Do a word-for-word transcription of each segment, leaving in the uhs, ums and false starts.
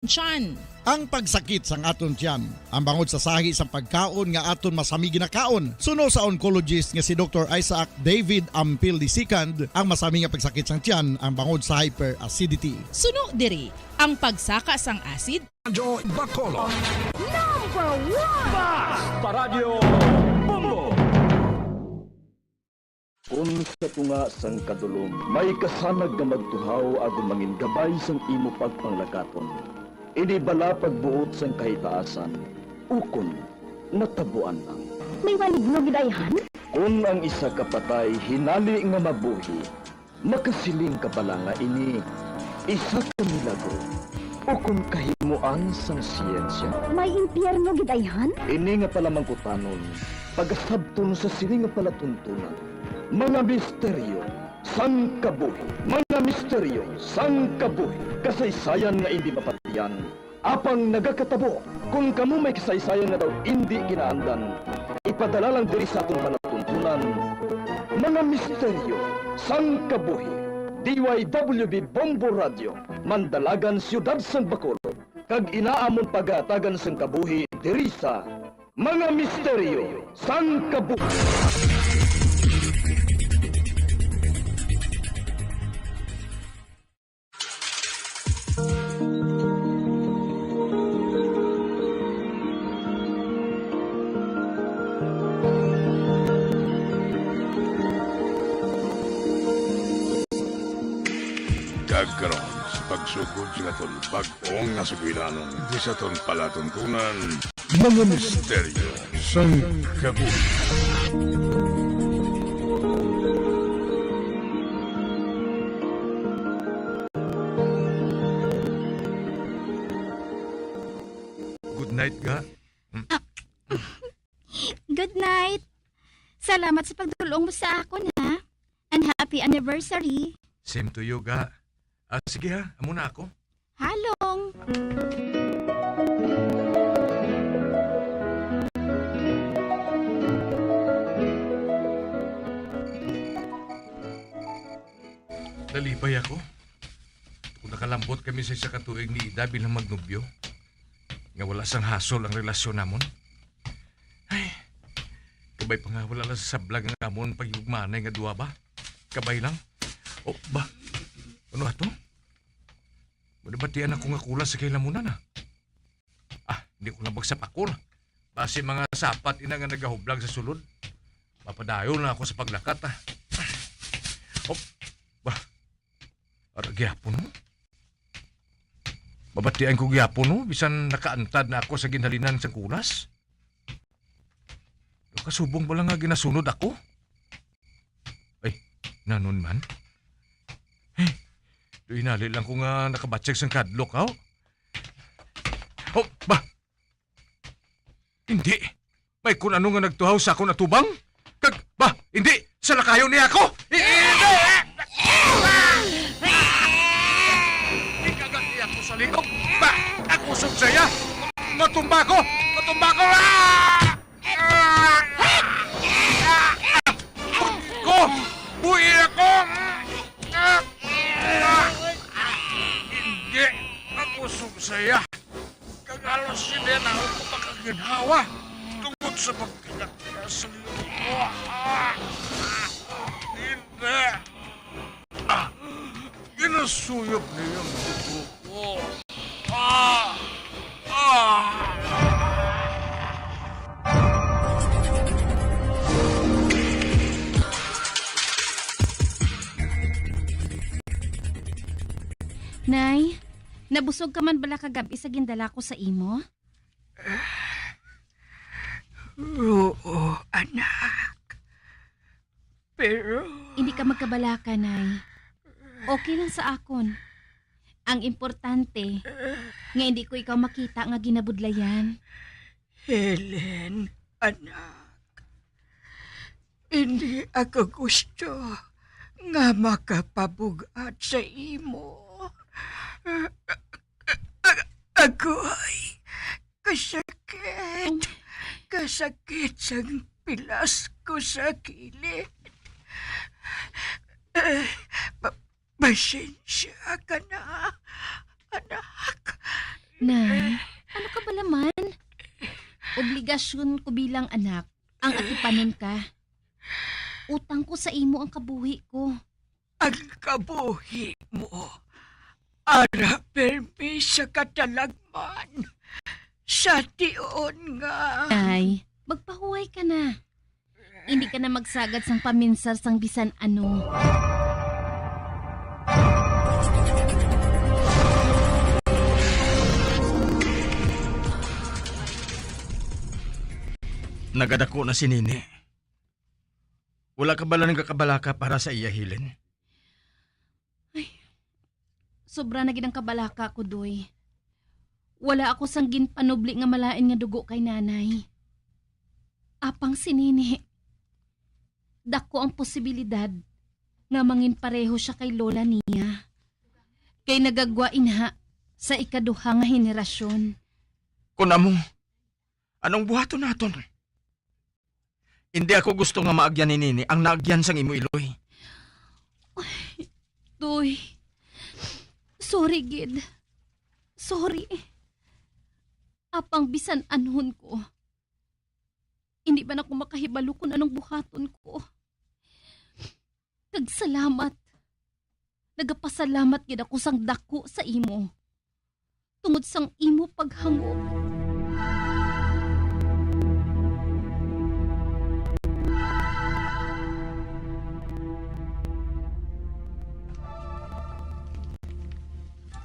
tiyan. Ang pagsakit sang aton tiyan, ang bangod sa sahi sang pagkaon nga aton masami ginakaon. Suno sa oncologist nga si Doktor Isaac David Ampil the second, ang masami nga pagsakit sang tiyan, ang bangod sa hyperacidity. Suno diri, ang pagsaka sang acid. Radyo Bacolod. Number one! Basta Radyo Bombo! Kon sa tunga sang kadulom may kasanag nga magtuhaw agod mangin gabay sang imo pagpanglakaton, ini bala pagbuot sang kahitaasan, ukon natabuan lang. May maligno gid ayhan? Kon ang isa ka patay hinali nga mabuhi, makasiling ka bala nga ini isa ka milagro ukon kahimoan sang siyensya? May impyerno gid ayhan? Ini nga palamangkutanon pagasabton sa sini nga palatuntunan. Mga misteryo sang kabuhi. Mga misteryo sang kabuhi. Kasaysayan nga indi mapatian, apang nagakatabo. Kon kamo may kasaysayan nga daw indi kinaandan, ipadala lang diri sa aton palatuntunan. Mga misteryo sang kabuhi. D Y W B Bombo Radio, Mandalagan, Siyudad sang Bacolod, kag ina amon pagahatagan sang kabuhi diri sa Mga Misteryo sang Kabuhi. Kag karon, sa pagsugod sa aton bag-ong nga sugilanon, di sa aton palatuntunan, Mga Misteryo sang Kabuhi. Good night, ga. Good night. Salamat sa pagdul-ong mo sa akon, ha? And happy anniversary. Same to you, ga. Ah, sige ha, amo na ako. Halong. Nalipay ako. Kung nakalambot kami sa isa ka tuig ni Ida bilang magnobyo, nga wala sang hasol ang relasyon namon. Ay, kabay pa nga wala lang sa sablag ang amon paghigugmaanay nga duha ba? Kabay lang. O, ba? Ano ato? Wala batian ako nga kulas sa kailamunan, ah. Ah, hindi ko na magsapakol. Basi mga sapat ina nga nagahublag sa sulod. Mapadayon na ako sa paglakat, ah. O, ba? Ara gyapon, no? Mabatian ko gyapon, no? Bisan nakaantad na ako sa ginhalinan sang kulas. Nakasubong bala nga ginasunod ako? Ay, nanon man? Eh, do hinali lang ko nga nakabatyag sang kadlok, aw. Oh, ba? Hindi. May kun ano nga nagtuhaw sa akon atubang. Kag, ba, hindi, salakayon niya ako. Hindi! Ikagat niya ako sa likod. Ba, ako sub saya. Matumba ko! Matumba ko! Ah! Ah! Ah! Buhi ko! Buhi ako! Ah! Ah! Hindi, ako sub saya. Kag halos hindi na ako makaginhawa tungod sa pagkilakila sa liyo ko. Ah! Hindi! Ah! Ginasuyop niya ang dugo ko. Ah! Ah! Nay, nabusog ka man bala kagab-i sa gindala ko sa imo? Oo, anak. Pero hindi ka magkabalaka, Nay. Okay lang sa akon. Ang importante, nga hindi ko ikaw makita nga ginabudlayan. Helen, anak, hindi ako gusto nga makapabug-at sa imo. Agoy, kasakit. Kasakit sang pilas ko sa kilid. Eh, pa-, pasensya ka na, anak. Nay, ano ka ba naman? Obligasyon ko bilang anak ang atipanon ka. Utang ko sa imo ang kabuhi ko. Ang kabuhi mo, ara permi sa katalagman, sa tion nga Nay, magpahuway ka na. Hindi ka na magsagad sang paminsar sang bisan ano. Nagadako na si Nini. Wala ka bala nagakabalaka para sa iya, Helen? Ay, sobra na gid ang kabalaka ko, Doy. Wala ako sang ginpanubli nga malain nga dugo kay Nanay. Apang si Nini, dako ang posibilidad nga manginpareho siya kay lola niya. Kay nagagwa ina sa ikaduha nga henerasyon. Kun amo, anong buhaton naton? Hindi ako gusto nga maagyan ni Nini ang naagyan sang imo iloy. Ay, Doy. Sorry gid. Sorry. Apang bisan anhon ko, hindi man ako makahibalo kung anong buhaton ko. Kag salamat. Nagapasalamat gid ako sang dako sa imo tungod sang imo paghangop.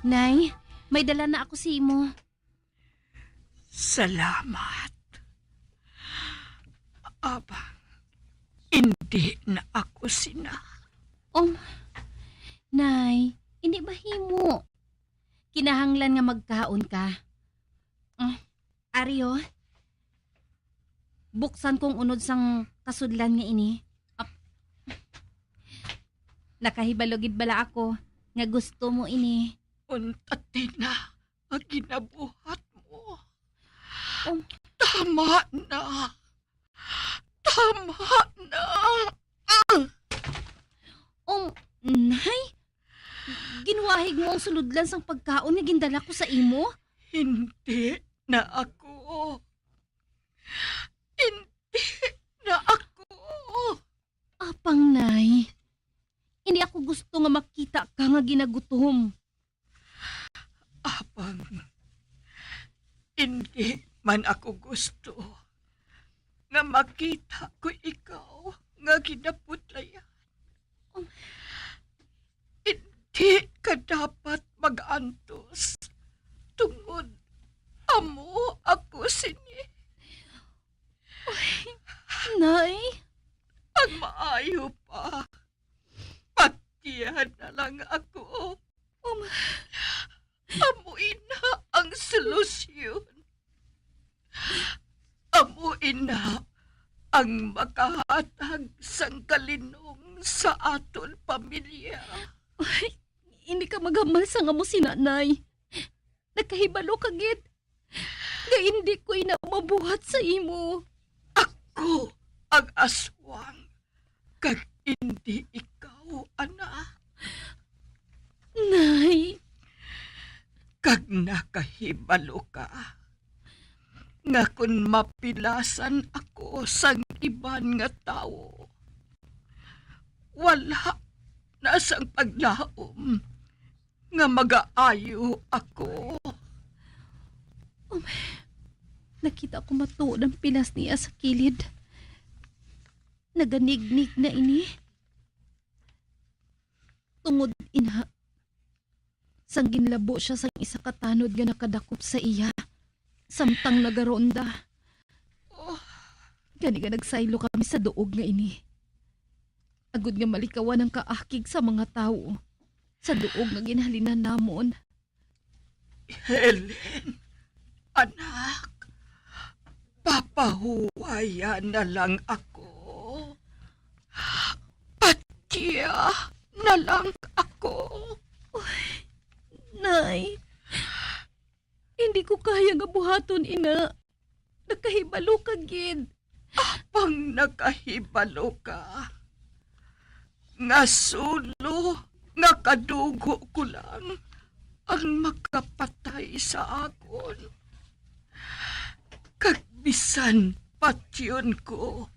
Nay, may dala na ako sa imo. Salamat. Abang, hindi na ako sina. Um, Nay, hindi mahimo. Kinahanglan nga magkaon ka. Ah, Ario, buksan kong unod sang kasudlan nga ini. Ap-, nakahibalo gid bala ako nga gusto mo ini. Untat na ang ginabuhat mo. Um, Tama na. Tama na. Ah! Um, Nay, ginwahig mo ang sulodlan sang pagkaon nga gindala ko sa imo? Hindi na ako. Hindi na ako. Apang, Nay, hindi ako gusto nga makita ka nga ginagutom. Apang, hindi man ako gusto nga makita ko ikaw nga ginapudlayan. Hindi ka dapat mag-antos tungod amo ako sini. Ay, Nay. Ang maayo pa, patya na lang ako. Um, Amo ina ang solusyon. Amo ina ang makahatag sang kalinong sa aton pamilya. Ay, hindi ka maghamal sang amo sina, Nay. Nakahibalo ka gid nga hindi ko ina mabuhat sa imo. Ako ang aswang, kag indi ikaw, anak. Nay. Kag nakahibalo ka nga kon mapilasan ako sang iban nga tawo, wala na sang paglaom nga magaayo ako. Um, nakita ko matuod ang pilas niya sa kilid. Naganignig na ini. Tungod ina, sang ginlabo siya sang isa ka tanod nga nakadakop sa iya, samtang nagaronda. Oh. Gani nga nagsaylo kami sa duog nga ini, agod nga malikawan ang kaakig sa mga tawo sa duog nga ginhalinan namon. Helen, anak, papahuwaya na lang ako. Patya na lang ako. Uy, Nay, hindi ko kaya nga buhaton ina. Nakahibalo ka gid. Apang nakahibalo ka nga sulo nga kadugo ko lang ang makapatay sa akon, kag bisan patyon ko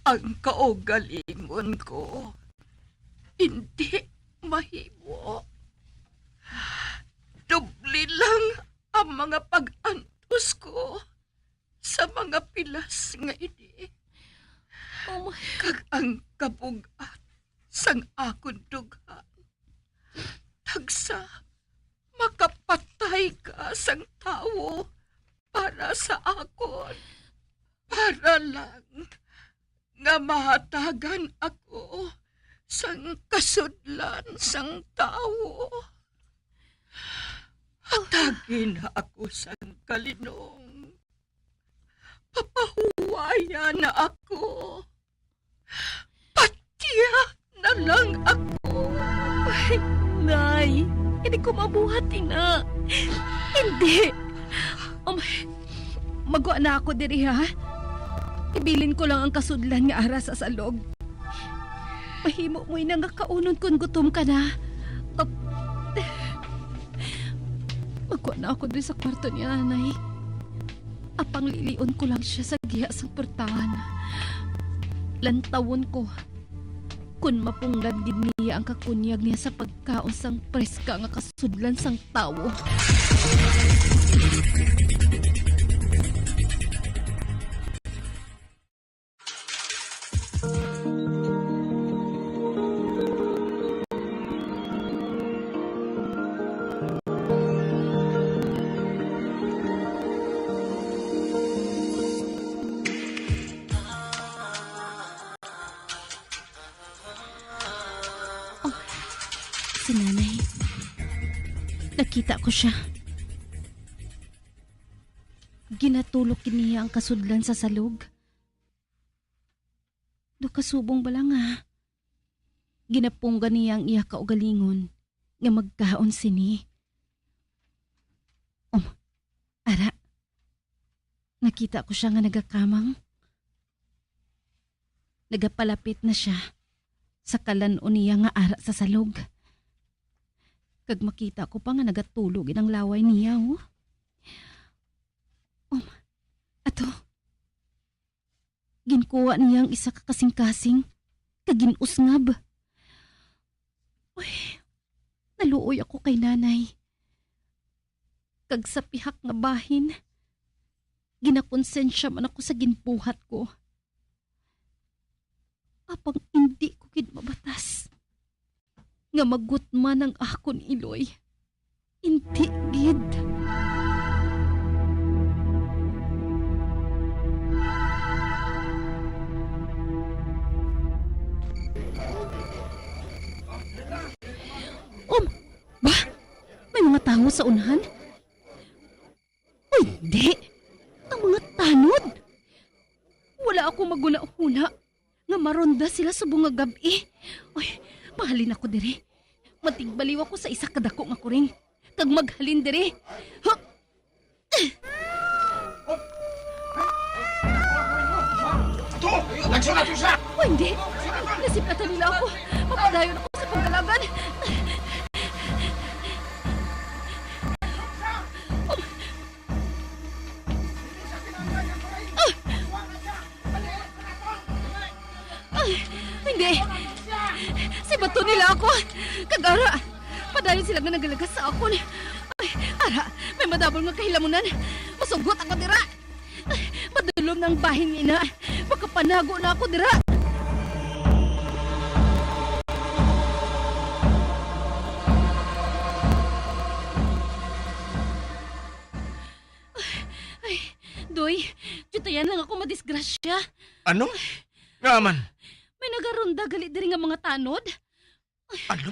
ang kaugalingon ko, indi mahimo. Doble lang ang mga pag-antos ko sa mga pilas nga ini, Oh my kag ang kabug-at sang akon dughan. Tagsa makapatay ka sang tawo para sa akon, para lang nga mahatagan ako sang kasudlan sang tawo. Hatagi na ako sang kalinong. Papahuwaya na ako. Patya na lang ako. Ay, Nay, hindi ko mabuhat ina. Hindi. Um, magwa na ako diri, ha? Ibilin ko lang ang kasudlan nga ara sa salog. Mahimo mo ina nga kaunon kon gutom ka na. Ap-, magwa na ako diri sa kwarto ni Anay. Apang lilion ko lang sia sa giha sang portahan. Lantawon ko kon mapunggan gid niya ang kakunyag niya sa pagkaon sang preska nga kasudlan sang tawo. Oh, si Nanay. Nakita ko sia. Ginatulok niya ang kasudlan sa salog. Daw kasubong bala nga ginapunggan niya ang iya kaugalingon nga magkaon sini. Um, ara, nakita ko sia nga nagakamang. Nagapalapit na sia sa kalan-on niya nga ara sa salog. Kag makita ko pa nga nagatulo gid ang laway niya, oh. Um, ato. Ginkuha niya ang isa ka kasing-kasing kag gin-usngab. Uy, naluoy ako kay Nanay. Kag sa pihak nga bahin, ginakonsensya man ako sa ginbuhat ko. Apang indi ko gid mabatas nga magutman ang akon iloy. Indi gid. Um, ba? May mga tawo sa unahan? Uy, di! Ang mga tanod! Wala ako maghunahuna nga maronda sila subong nga gab-i. Uy, mahalin ako diri. Matigbaliw ako sa isa ka dako nga kuring, kag maghalin diri. Huh? Ato! Nagsunod siya! Uy, hindi! Nasiplatan nila ako! Mapadayon ako sa pagkalaban! Ah! Ay, hindi! Sibaton nila ako! Kag ara, padayon sila nga nagalagas sa akon. Ay, ara, may madabol nga kahilamunan. Masugot ako dira! Ay, madulom na ang bahin ni ina. Makapanago na ako dira! Ay, Doy, diyutayan lang ako madisgrasya. Ano? Nga man? May nagaronda gali diri nga mga tanod. Ano?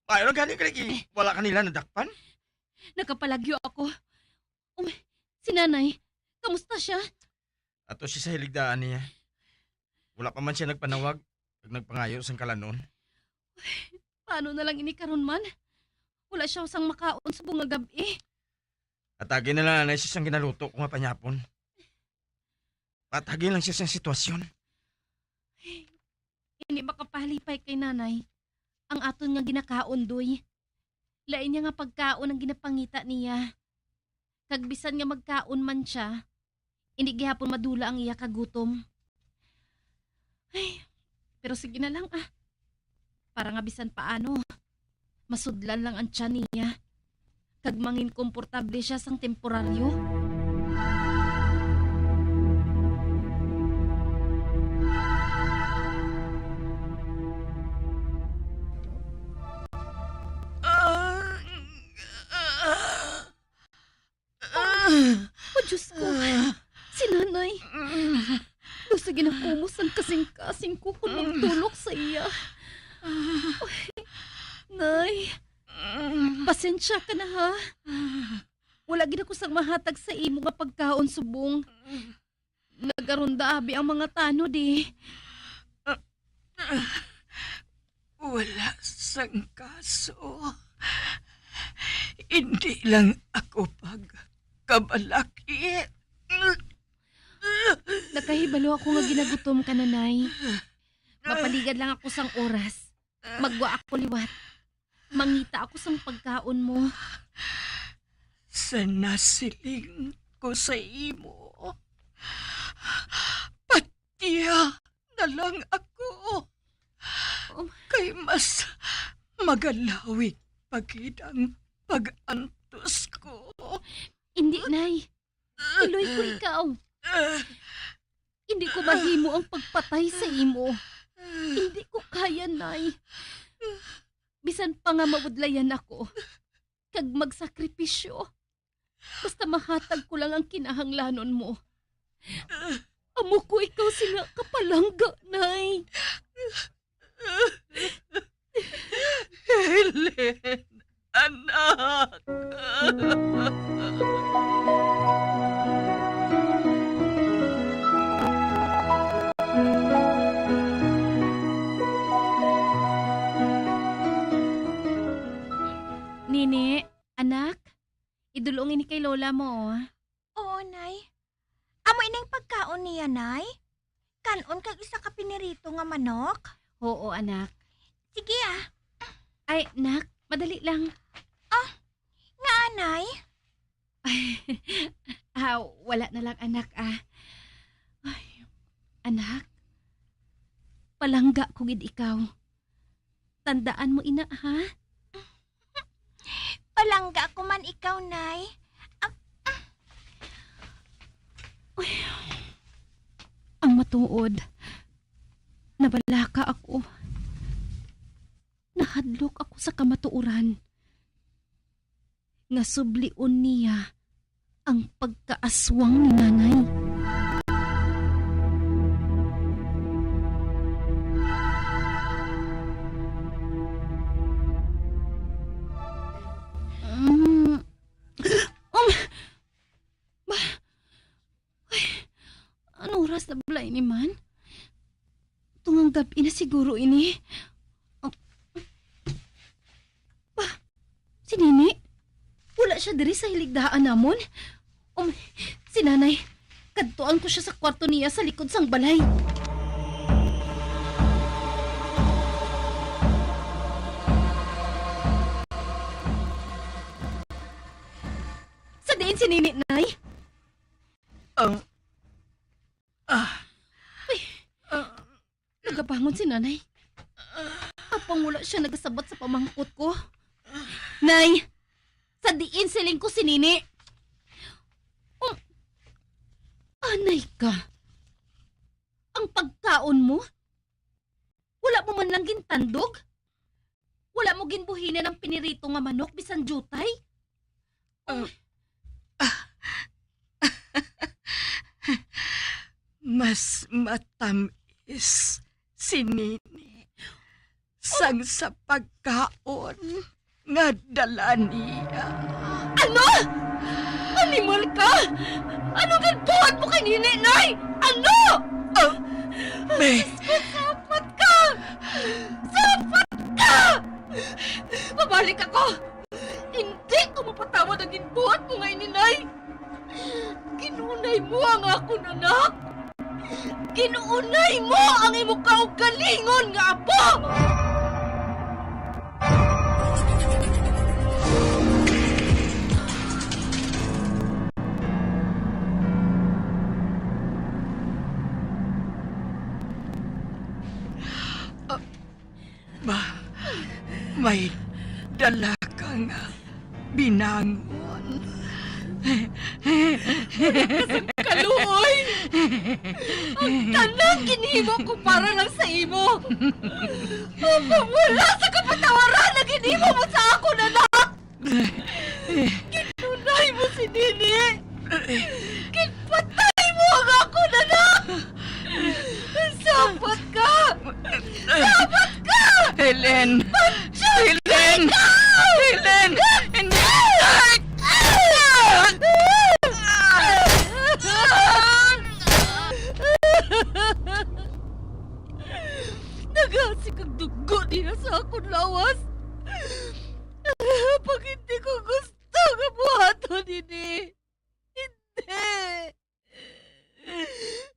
Maayo lang gani kay wala ka nila nadakpan? Nakapalagyo ako. Um, si Nanay, kamusta siya? Ato siya sa hiligdaan niya. Wala pa man siya nagpanawag kag nagpangayo sang kalanon. Paano na lang ini karon man? Wala siya sang makaon subong nga gab-i. Atagi na lang anay siya sang ginaluto ko nga panyapon. Patagi lang siya sang sitwasyon. Hindi makapahalipay kay Nanay ang aton nga ginakaon, Doy. Lain niya nga pagkaon ang ginapangita niya. Kag bisan nga magkaon man sia, indi gihapon madula ang iya kagutom. Ay, pero sige na lang, ah. Para nga bisan paano, masudlan lang ang tiyan niya. Kag mangin komportable sia sang temporaryo. Ah, ah. Oh, Diyos ko. Si Nanay. Basta ginakumos ang kasing-kasing ko kung magtulok sa iya. Nay, pasensya ka na, ha? Wala gid ako sang mahatag sa imo nga pagkaon subong. Nagaronda abi ang mga tanod, eh. Wala sang kaso. Hindi lang ako pagkabalaki. Nakahibalo ako nga ginagutom ka, Nanay. Mapaligad lang ako sang oras. Maggwa ako liwat. Mangita ako sang pagkaon mo. Sa nasiling ko sa imo, patya na lang ako. Oh. Kay mas magalawig pa gid ang pag-antos ko. Hindi, Nay. Iloy ko ikaw. Hindi ko mahimo ang pagpatay sa imo. Hindi ko kaya, Nay. Bisan pa nga mabudlayan ako, kag magsakripisyo, basta mahatag ko lang ang kinahanglanon mo. Amo ko ikaw sina kapalangga, Nay. Helen, anak. Nini, anak, idulong ini kay lola mo, oh. Oo, Nay. Amo ining pagkaon niya, Nay? Kan-on kag isa ka pinirito nga manok? Oo, anak. Sige, ah. Ay, nak, madali lang. Ah, nga, Nay? Ah, wala na lang, anak, ah. Ay, anak, palangga ko gid ikaw. Tandaan mo ina, ha? Palangga ko man ikaw, Nay. Ah, ah. Uy, ang matuod, nabalaka ako. Nahadlok ako sa kamatuoran nga sublion niya ang pagkaaswang ni Nanay. Mm. Um, ba, ay, ano oras na bala ini man? Tungang gab-i na siguro ini. Oh. Ba, si Nini? Wala siya diri sa hiligdaan namon? Um, si Nanay, kadtuan ko siya sa kwarto niya sa likod sang balay. Sa diin si Nini, Nay? Ang, ah, Ay, ah, nagabangon si Nanay. Apang wala siya nagasabat sa pamangkot ko. Nay, sa diin siling ko si Nini? Um, anay ka. Ang pagkaon mo? Wala mo man lang gintandog? Wala mo ginbuhinan ang pinirito nga manok bisan diutay? Ah. Mas matamis si Nini sang sa pagkaon nga dala niya. Ano? Animal ka! Ano ginbuhat mo kay Nini, Nay? Ano? Ah, may Diyos ko, sapat ka! Sapat ka! Pabalik ako! Hindi ko mapatawad ang ginbuhat mo nga ini, Nay! Ginunay mo ang akon anak! Ginunay mo ang imo kaugalingon nga apo! May dala ka nga binangon. Kaluoy! Ang tanan ginhimo ko para lang sa imo. Ang wala sa kapatawaran na ginhimo mo sa akon anak! Ginunay mo si Nini! Ginpatay mo ang akon anak! Sapat ka! Sapat ka! Helen! Helen! Helen! Hindi! Nagasik ang dugo niya sa akon lawas. Pag hindi ko gusto nga buhaton ini. Hindi.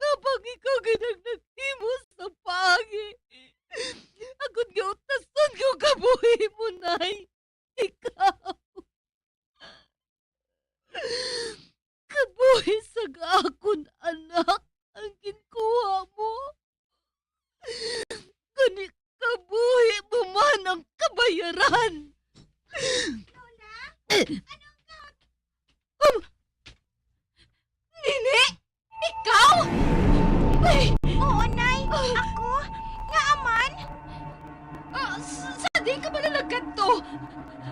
Apang ikaw gid ang naghimo sa paagi. Agod nga utason ko kabuhi mo, Nay. Ikaw. Kabuhi sa akon anak ang ginkuha mo. Gani kabuhi mo man ang kabayaran. Lola? Anong ka? Um, Nini? Ikaw? Ay! Oo, Nay. Ah. Ako? Ngaa man? Ah, s-, sa di ka ba nalagad to?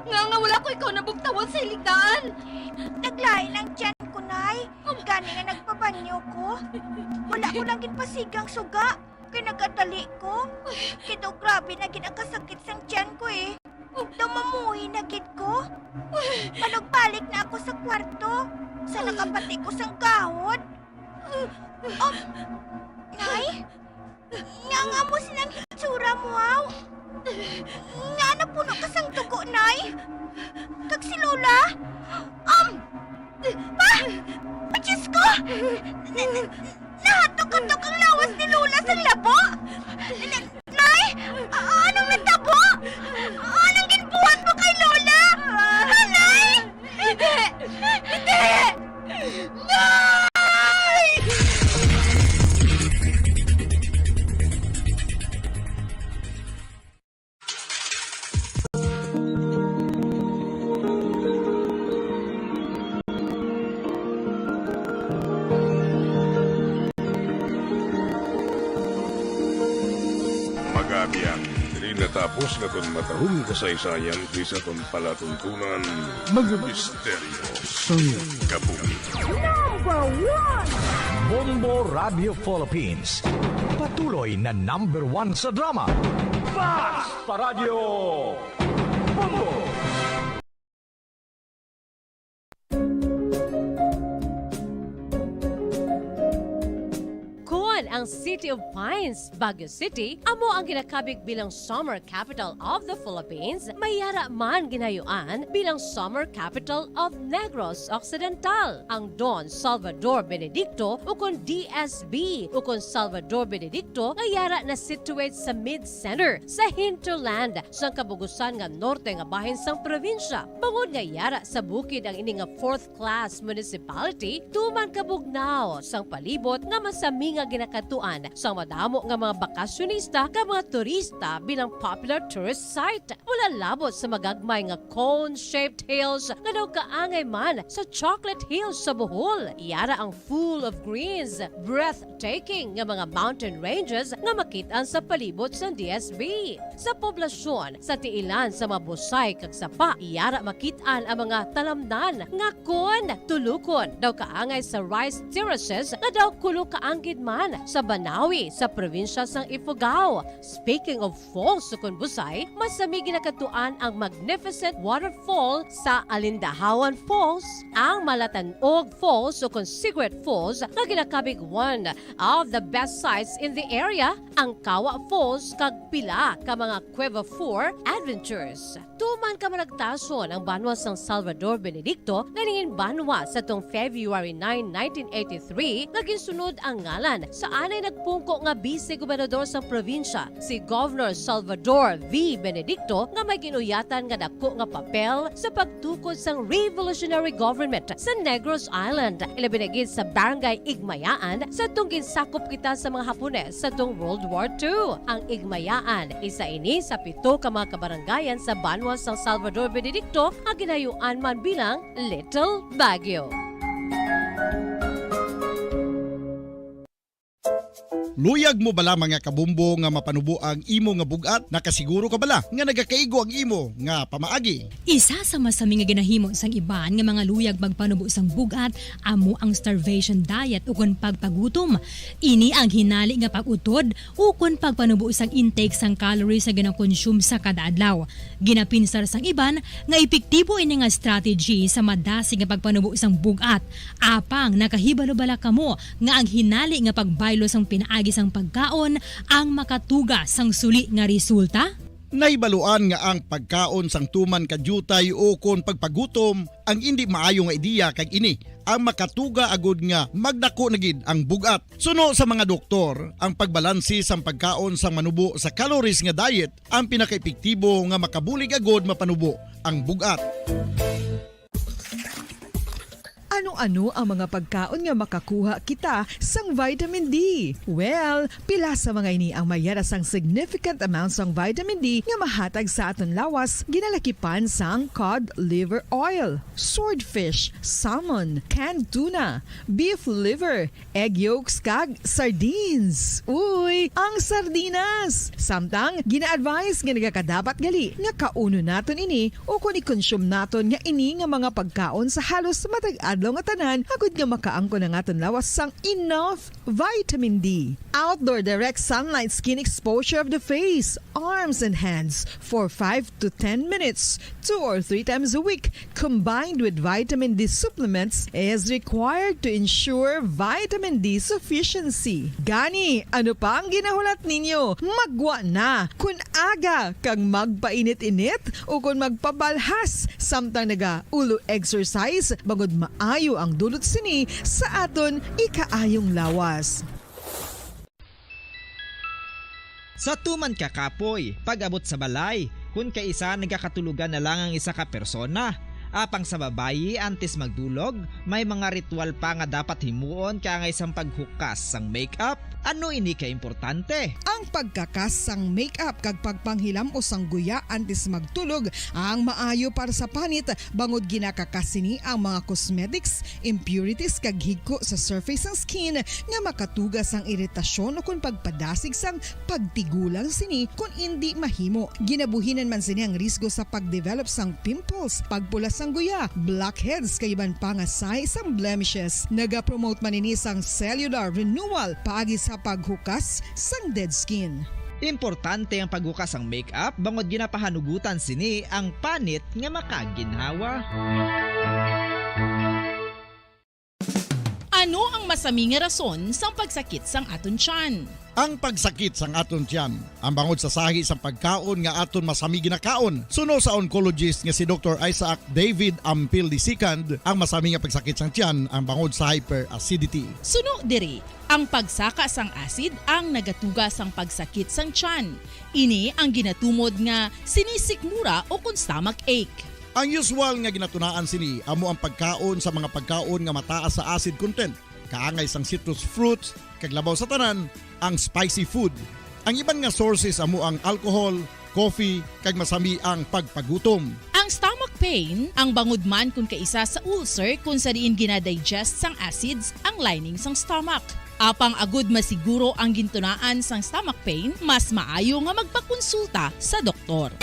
Nga, nga wala ko ikaw nabugtawan sa hiligdaan? Naglain ang tiyan ko, Nay. Gani nga nagpabanyo ko. Wala ko lang ginpasigang suga. Kay nagkadali ko. Kay daw grabe na gid ang kasakit sang tiyan ko, eh. Daw mamuhi na gid ko. Manugbalik na ako sa kwarto. Sa nakapati ko sang gahod. Oh, Nay? Nga nga mo sinang hitsura mo, aw? Nga napuno ka sang dugo, Nay? Kag si Lola? Um, pa! Pa, Diyos ko! N-, n-, Nahatok-hatok ang lawas ni Lola sang labo! N-, Nay! A-, anong natabo? Anong ginbuhat mo kay Lola? Ha, Nay? Hindi! Hindi! Nay! Mga abyan, diri natapos nga aton matahong kasaysayan diri sa aton palatuntunan, mga misteryo sang kabuhi. Number one! Bombo Radio Philippines. Patuloy na number one sa drama. Fast pa Radyo Bombo! Kon ang City of Pines, Baguio City, amo ang ginakabig bilang Summer Capital of the Philippines, may yara man ginayuan bilang Summer Capital of Negros Occidental. Ang Don Salvador Benedicto, ukon D S B, ukon Salvador Benedicto, nga yara na-situate sa mid-center, sa hinterland, sang kabugusan nga norte nga bahin sang probinsya. Bangod nga yara sa bukid ang ini nga fourth class municipality, tuman kabugnaw sang palibot nga masami nga ginakadtuan sang madamo nga mga bakasyonista kag mga turista bilang popular tourist site. Wala labot sa magagmay nga cone-shaped hills nga daw kaangay man sa chocolate hills sa Bohol. Yara ang full of greens, breathtaking nga mga mountain ranges nga makit-an sa palibot sang D S B. Sa poblasyon, sa tiilan sa mga busay kag sapa, yara makit-an ang mga talamnan nga kon tulukon daw kaangay sa rice terraces nga daw kulo kaanggid man sa Banawi sa probinsya sang Ifugao. Speaking of falls, ukon busay, masami ginakadtuan ang magnificent waterfall sa Alindahawan Falls, ang Malatan-og Falls ukon Cigarette Falls nga ginakabig one of the best sights in the area, ang Kawa Falls kag pila ka mga Cueva Four adventures. Tuman kamaragtason ang banwa sang Salvador Benedicto nga nangin banwa sa tung February nine, nineteen eighty-three, nga ginsunod ang ngalan sa Anay nagpungko nga Vice Gobernador sang probinsya, si Governor Salvador V. Benedicto, nga may gin-uyatan nga dako nga papel sa pagtukod sang revolutionary government sa Negros Island, ilabi na gid sa Barangay Igmayaan, sa tong ginsakop kita sa mga Hapones sa tong World War Two. Ang Igmayaan, isa ini sa pito ka mga kabarangayan sa banwa sang Salvador Benedicto nga ginayuan man bilang Little Baguio. Luyag mo bala, mga kabombo, nga mapanubo ang imo nga bug-at? Nakasiguro ka bala nga nagakaigo ang imo nga pamaagi? Isa sa masami nga ginahimo sang iban nga mga luyag magpanubo sang bug-at amo ang starvation diet ukon pagpagutom. Ini ang hinali nga pag-utod ukon pagpanubo sang intake sang calories nga ginakonsume sa kada adlaw. Ginapinsar sang iban nga epektibo ini nga strategy sa madasig nga pagpanubo sang bug-at. Apang nakahibalo bala kamo nga ang hinali nga pagbaylo sang pinaagi sang pagkaon ang makatuga sang suli nga resulta? Nahibaluan nga ang pagkaon sang tuman ka diutay ukon pagpagutom ang indi maayo nga ideya, kag ini ang makatuga agud nga magdako na gid ang bug-at. Suno sa mga doktor, ang pagbalanse sang pagkaon sang manubo sa calories nga diet ang pinakaepektibo nga makabulig agud mapanubo ang bug-at. Ano-ano ang mga pagkaon nga makakuha kita sang vitamin D? Well, pila sa mga ini ang may yara sang significant amount sang vitamin D nga mahatag sa aton lawas, ginalakipan sang cod liver oil, swordfish, salmon, canned tuna, beef liver, egg yolks, kag sardines. Uy, ang sardinas! Samtang, gina-advise nga nagakadapat gali nga kaunon naton ini ukon i-consume naton nga ini nga mga pagkaon sa halos matag adlaw nga tanan, agud nga makaangkon ang aton lawas sang enough vitamin D. Outdoor direct sunlight skin exposure of the face, arms, and hands for five to ten minutes, two or three times a week, combined with vitamin D supplements, is required to ensure vitamin D sufficiency. Gani, ano pa ang ginahulat ninyo? Maggwa na! Kun aga kag magpainit-init ukon magpabalhas samtang naga-ulo exercise, bangod maayo ang dulot sini sa aton ikaayong lawas. Sa tuman ka kapoy, pag-abot sa balay, kun kaisa nagakatulogan na lang ang isa ka persona. Apang sa babayi, antes magdulog, may mga ritual pa nga dapat himuon kaangay sang paghukas sang makeup. Ano ini ka importante? Ang pagkakas sang makeup kag pagpanghilam-os sang guya antes magtulog ang maayo para sa panit, bangod ginakakas sini ang mga cosmetics, impurities, kag higko sa surface sang skin nga makatuga sang iritasyon ukon pagpadasig sang pagtigulang sini kon indi mahimo. Ginabuhinan man sini ang risgo sa pagdevelop sang pimples, pagpula sang guya, blackheads, kag iban pa nga sahi sang blemishes. Nagapromote man ini sang cellular renewal paagi sa paghukas sang dead skin. Importante ang paghukas sang makeup bangod ginapahanugutan sini ang panit nga makaginhawa. Ano ang masami nga rason sang pagsakit sang aton tiyan? Ang pagsakit sang aton tiyan, ang bangod sa sahi sang pagkaon nga aton masami ginakaon. Suno sa oncologist nga si Doktor Isaac David Ampil the second, ang masami nga pagsakit sang tiyan ang bangod sa hyperacidity. Suno diri, ang pagsaka sang acid ang nagatuga sang pagsakit sang tiyan. Ini ang ginatumod nga sinisikmura ukon stomach ache. Ang usual nga ginatunaan sini amo ang pagkaon sa mga pagkaon nga mataas sa acid content, kaangay sang citrus fruits, kag labaw sa tanan, ang spicy food. Ang iban nga sources amo ang alcohol, coffee, kag masami ang pagpagutom. Ang stomach pain, ang bangod man kon kaisa sa ulcer kon sa diin ginadigest sang acids ang lining sang stomach. Apang agud masiguro ang gintunaan sang stomach pain, mas maayo nga magpakonsulta sa doktor.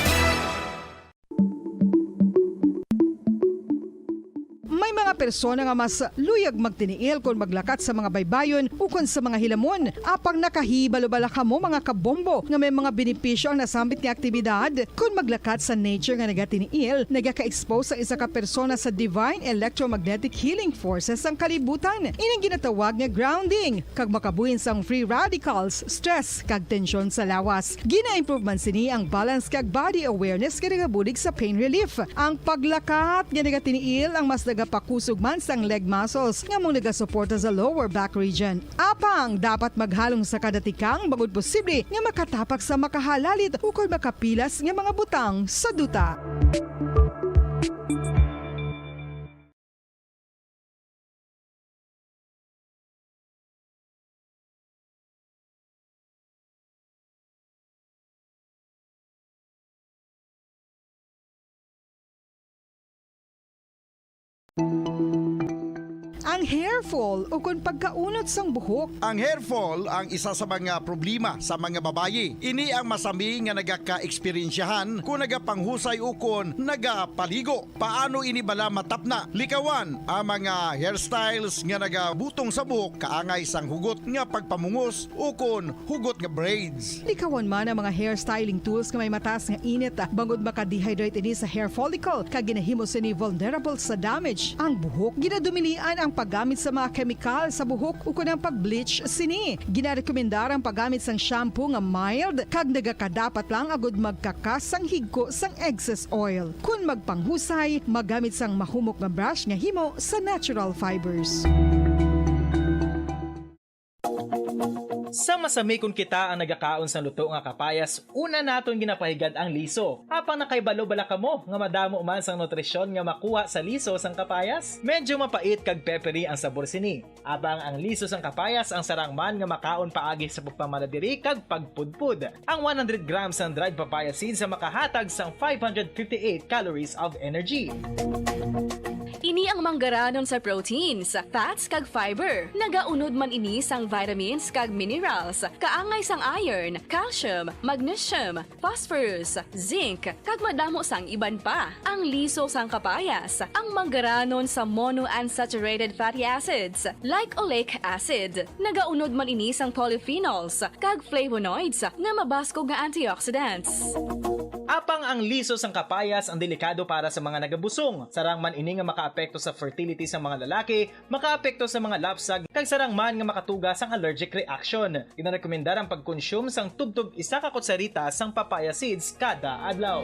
May mga persona nga mas luyag magtiniil kon maglakat sa mga baybayon ukon sa mga hilamon. Apang nakahibalo bala kamo, mga kabombo, nga may mga benepisyo ang nasambit nga aktibidad? Kon maglakat sa nature nga nagatiniil, nagaka-expose ang isa ka persona sa divine electromagnetic healing forces sang kalibutan. Ining ginatawag nga grounding, kag makabuhin sang free radicals, stress, kag tensyon sa lawas. Gina-improve man sini ang balance kag body awareness nga nagabulig sa pain relief. Ang paglakat nga nagatiniil ang mas nagapakus ug man sang leg muscles nga amo nagasuporta sa lower back region. Apang dapat maghalong sa kada tikang bangod posible nga makatapak sa makahalalit ukon makapilas nga mga butang sa duta. Ang hair fall ukon pagkaunot sang buhok. Ang hair fall ang isa sa mga problema sa mga babayi. Ini ang masami nga nagakaeksperyensyahan kon nagapanghusay ukon nagapaligo. Paano ini bala matapna? Likawan ang mga hairstyles nga nagabutong sa buhok kaangay sang hugot nga pagpamungos ukon hugot nga braids. Likawan man ang mga hair styling tools nga may mataas nga init, ah, bangod maka-dehydrate ini sa hair follicle, kag ginahimo sini vulnerable sa damage ang buhok. Ginadumilian ang paggamit sa mga kemikal sa buhok ukon ang pag-bleach sini. Ginarekomendar ang paggamit sang shampoo nga mild kag nagakadapat lang agud magkakas sang higko sang excess oil. Kon magpanghusay, maggamit sang mahumok nga brush nga himo sa natural fibers. Sa masami kon kita ang nagakaon sang luto nga kapayas, una naton ginapahigad ang liso. Apang nakahibalo bala kamo nga madamo man sang nutrisyon nga makuha sa liso sang kapayas? Medyo mapait kag peppery ang sabor sini. Apang ang liso sang kapayas ang sarang man nga makaon paagi sa pagpamaladiri kag pagpudpod. Ang one hundred grams sang dried papaya seeds ang makahatag sang five hundred fifty-eight calories of energy. Ini ang manggaranon sa proteins, fats, kag fiber. Nagaunod man ini sang vitamins kag minerals, kaangay sang iron, calcium, magnesium, phosphorus, zinc, kag madamo sang iban pa. Ang liso sang kapayas, ang manggaranon sa monounsaturated fatty acids, like oleic acid. Nagaunod man ini sang polyphenols kag flavonoids nga mabaskog nga antioxidants. Apang ang liso sang kapayas ang delikado para sa mga nagabusong. Sarang man ini nga makaapekto sa fertility sa mga lalaki, makaapekto sa mga lapsag, kag sarang man nga makatuga sang allergic reaction. Ginarekomendar ang pagkonsume sang tubtob isa ka kutsarita sang papaya seeds kada adlaw.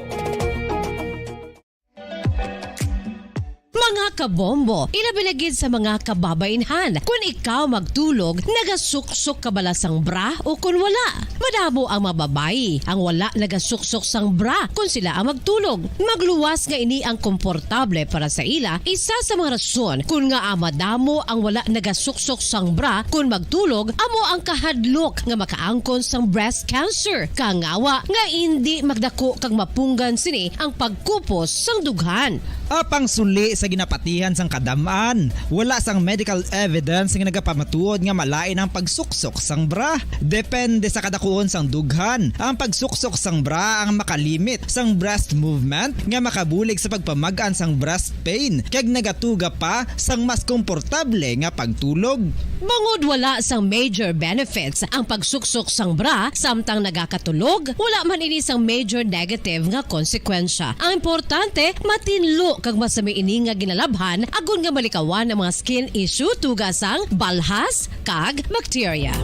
Mga kabombo, ilabi na gid sa mga kababainhan, kun ikaw magtulog, nagasuksok ka bala sang bra o kun wala? Madamo ang mga babayi ang wala nagasuksok sang bra kun sila ang magtulog. Magluwas nga ini ang komportable para sa ila, isa sa mga rason kun ngaa madamo ang wala nagasuksok sang bra kun magtulog amo ang kahadlok nga makaangkon sang breast cancer, kangawa nga indi magdako kag mapunggan sini ang pagkupos sang dughan. Apang suli sa ginapatihan sang kadam-an, wala sang medical evidence nga nagapamatuod nga malain ang pagsuksok sang bra. Depende sa kadakuon sang dughan, ang pagsuksok sang bra ang makalimit sang breast movement nga makabulig sa pagpamag-an sang breast pain kag nagatuga pa sang mas komportable nga pagtulog. Bangod wala sang major benefits ang pagsuksok sang bra samtang nagakatulog, wala man ini sang major negative nga konsekwensya. Ang importante, matinlo kag masami ini nga ginalabhan agod nga malikawan ang mga skin issue tuga sang balhas kag bakterya.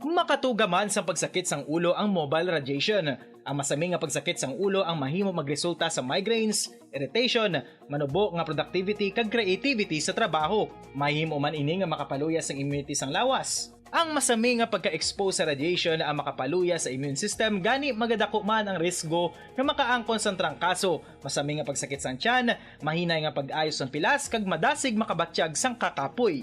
Makatuga man sang pagsakit sang ulo ang mobile radiation. Ang masami nga pagsakit sang ulo ang mahimo magresulta sa migraines, irritation, manubo nga productivity kag creativity sa trabaho. Mahimo man ini nga makapaluya sang immunity sang lawas. Ang masami nga pagka-expose sa radiation ang makapaluya sa immune system, gani magadako man ang risgo nga makaangkon sang trangkaso. Masami nga pagsakit sang tiyan, mahinay nga pag-ayo sang pilas, kag madasig makabatyag sang kakapoy.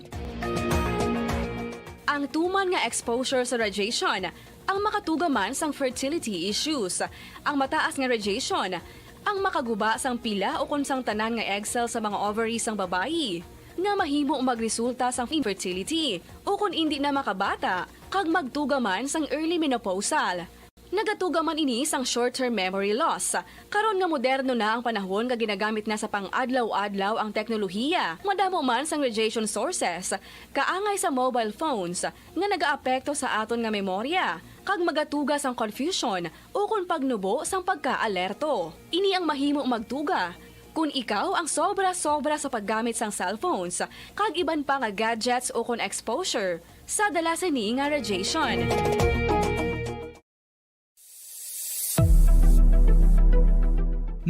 Ang tuman nga exposure sa radiation ang makatuga man sang fertility issues. Ang mataas nga radiation ang makaguba sang pila ukon sang tanan nga egg cell sa mga ovary sang babayi, nga mahimo magresulta sang infertility ukon indi na makabata, kag magtuga man sang early menopausal. Nagatuga man ini sang short-term memory loss. Karon nga moderno na ang panahon nga ginagamit na sa pang-adlaw-adlaw ang teknolohiya, madamo man sang radiation sources, kaangay sa mobile phones, nga nagaapekto sa aton nga memorya, kag magatuga sang confusion ukon pagnubo sang pagka-alerto. Ini ang mahimo magtuga kon ikaw ang sobra-sobra sa paggamit sang cellphones kag iban pa nga gadgets ukon exposure sa dala sini nga radiation.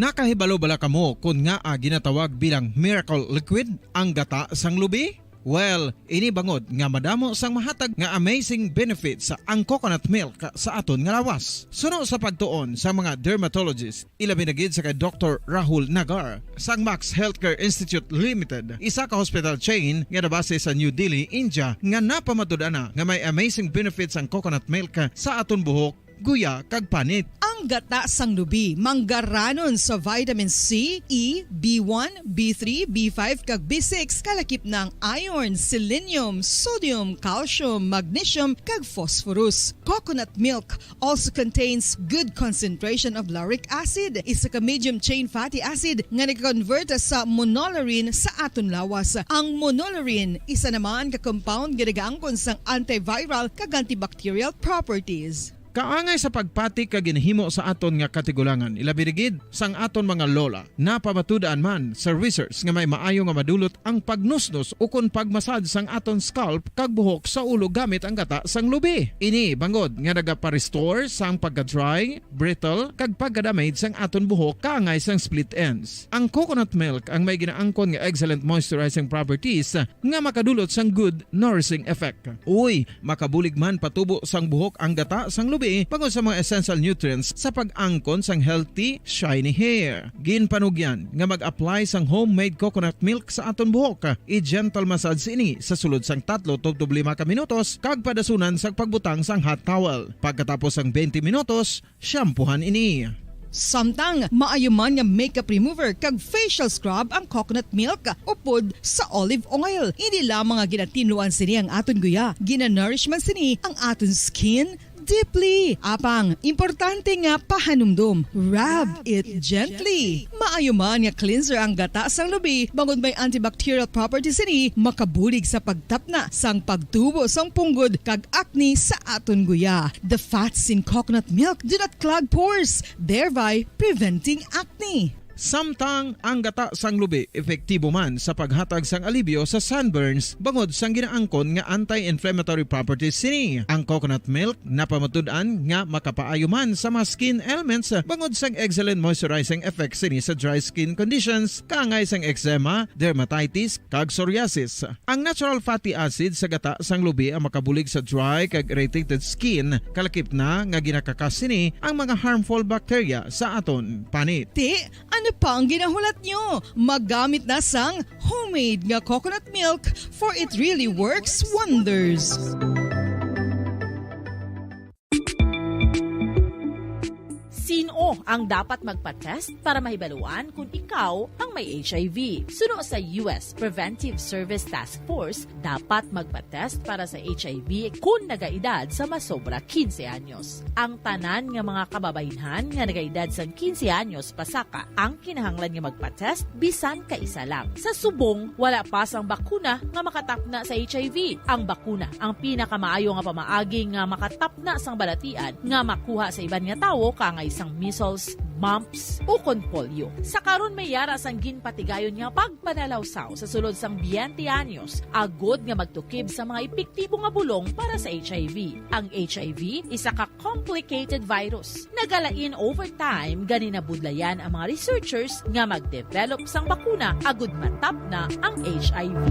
Nakahibalo bala kamo kon ngaa ginatawag bilang miracle liquid ang gata sang lubi? Well, ini bangod nga madamo sang mahatag nga amazing benefits ang coconut milk sa aton nga lawas. Suno sa pagtuon sa mga dermatologist, ilabi na gid sa kay Doktor Rahul Nagar sang Max Healthcare Institute Limited, isa ka hospital chain nga nabase sa New Delhi, India, nga napamatud-an na nga may amazing benefits ang coconut milk sa aton buhok, guya, kag panit. Ang gata sang lubi manggaranon sa vitamin C, E, B one, B three, B five, kag B six, kalakip na ang iron, selenium, sodium, calcium, magnesium, kag phosphorus. Coconut milk also contains good concentration of lauric acid, isa ka medium chain fatty acid nga nag-convert sa monolaurin sa aton lawas. Ang monolaurin, isa naman ka compound nga nagaangkon sang antiviral kag antibacterial properties. Kaangay sa pagpati kag ginhimo sa aton nga katigulangan, ilabi na gid sang aton mga lola. Napamatud-an man sa research nga may maayo nga madulot ang pagnusnos ukon pagmasad sang aton scalp kag buhok sa ulo gamit ang gata sang lubi. Ini bangod nga nagapa-restore sang pagka-dry, brittle, kag pagka-damage sang aton buhok kaangay sang split ends. Ang coconut milk ang may ginaangkon nga excellent moisturizing properties nga makadulot sang good nourishing effect. Uy, makabulig man patubo sang buhok ang gata sang lubi bangod sa mga essential nutrients sa pag-angkon sang healthy, shiny hair. Ginpanugyan nga mag-apply sang homemade coconut milk sa aton buhok. I-gentle massage ini sa sulod sang tatlo tubtob lima ka minutos kag padasunan sang pagbutang sang hot towel. Pagkatapos sang twenty minutos, shampoohan ini. Samtang maayo man nga makeup remover kag facial scrub ang coconut milk upod sa olive oil. Hindi lamang nga ginatinluan sini ang aton guya, ginanourish man sini ang aton skin deeply. Apang, importante nga pahanumdom, rub it gently. Maayo man nga cleanser ang gata sang lubi, bangod may antibacterial properties sini, makabulig sa pagtapna sang pagtubo sang punggod kag acne sa aton guya. The fats in coconut milk do not clog pores, thereby preventing acne. Samtang ang gata sang lubi epektibo man sa paghatag sang alibyo sa sunburns bangod sang ginaangkon nga anti-inflammatory properties sini. Ang coconut milk napamatud-an nga makapaayo man sa mga skin ailments bangod sang excellent moisturizing effects sini sa dry skin conditions, kaangay sang eczema, dermatitis, kag psoriasis. Ang natural fatty acid sa gata sang lubi ang makabulig sa dry kag irritated skin, kalakip na nga ginakakas sini ang mga harmful bacteria sa aton panit. Ti, ano pa ang ginahulat nyo? Magamit na sang homemade nga coconut milk, for it really works wonders. Sin-o ang dapat magpa-test para mahibaluan kon ikaw ang may H I V? Suno sa U S Preventive Service Task Force, dapat magpa-test para sa H I V kon nagaedad sa masobra quince anyos. Ang tanan nga mga kababaynhan nga nagaedad sang quince anyos pasaka ang kinahanglan nga magpa-test bisan kaisa lang. Sa subong, wala pa sang bakuna nga makatapna sa H I V. Ang bakuna ang pinakamaayo nga pamaagi nga makatapna sang balatian nga makuha sa iban nga tawo, kaangay sang measles, mumps, ukon polio. Sa karon, may yara sang ginpatigayon nga pagpanalawsaw sa sulod sang twenty anyos, agod nga magtukib sa mga epektibo nga bulong para sa H I V. Ang H I V, isa ka complicated virus. Nagalain over time, gani nabudlayan ang mga researchers nga mag-develop sang bakuna agud matapna ang H I V.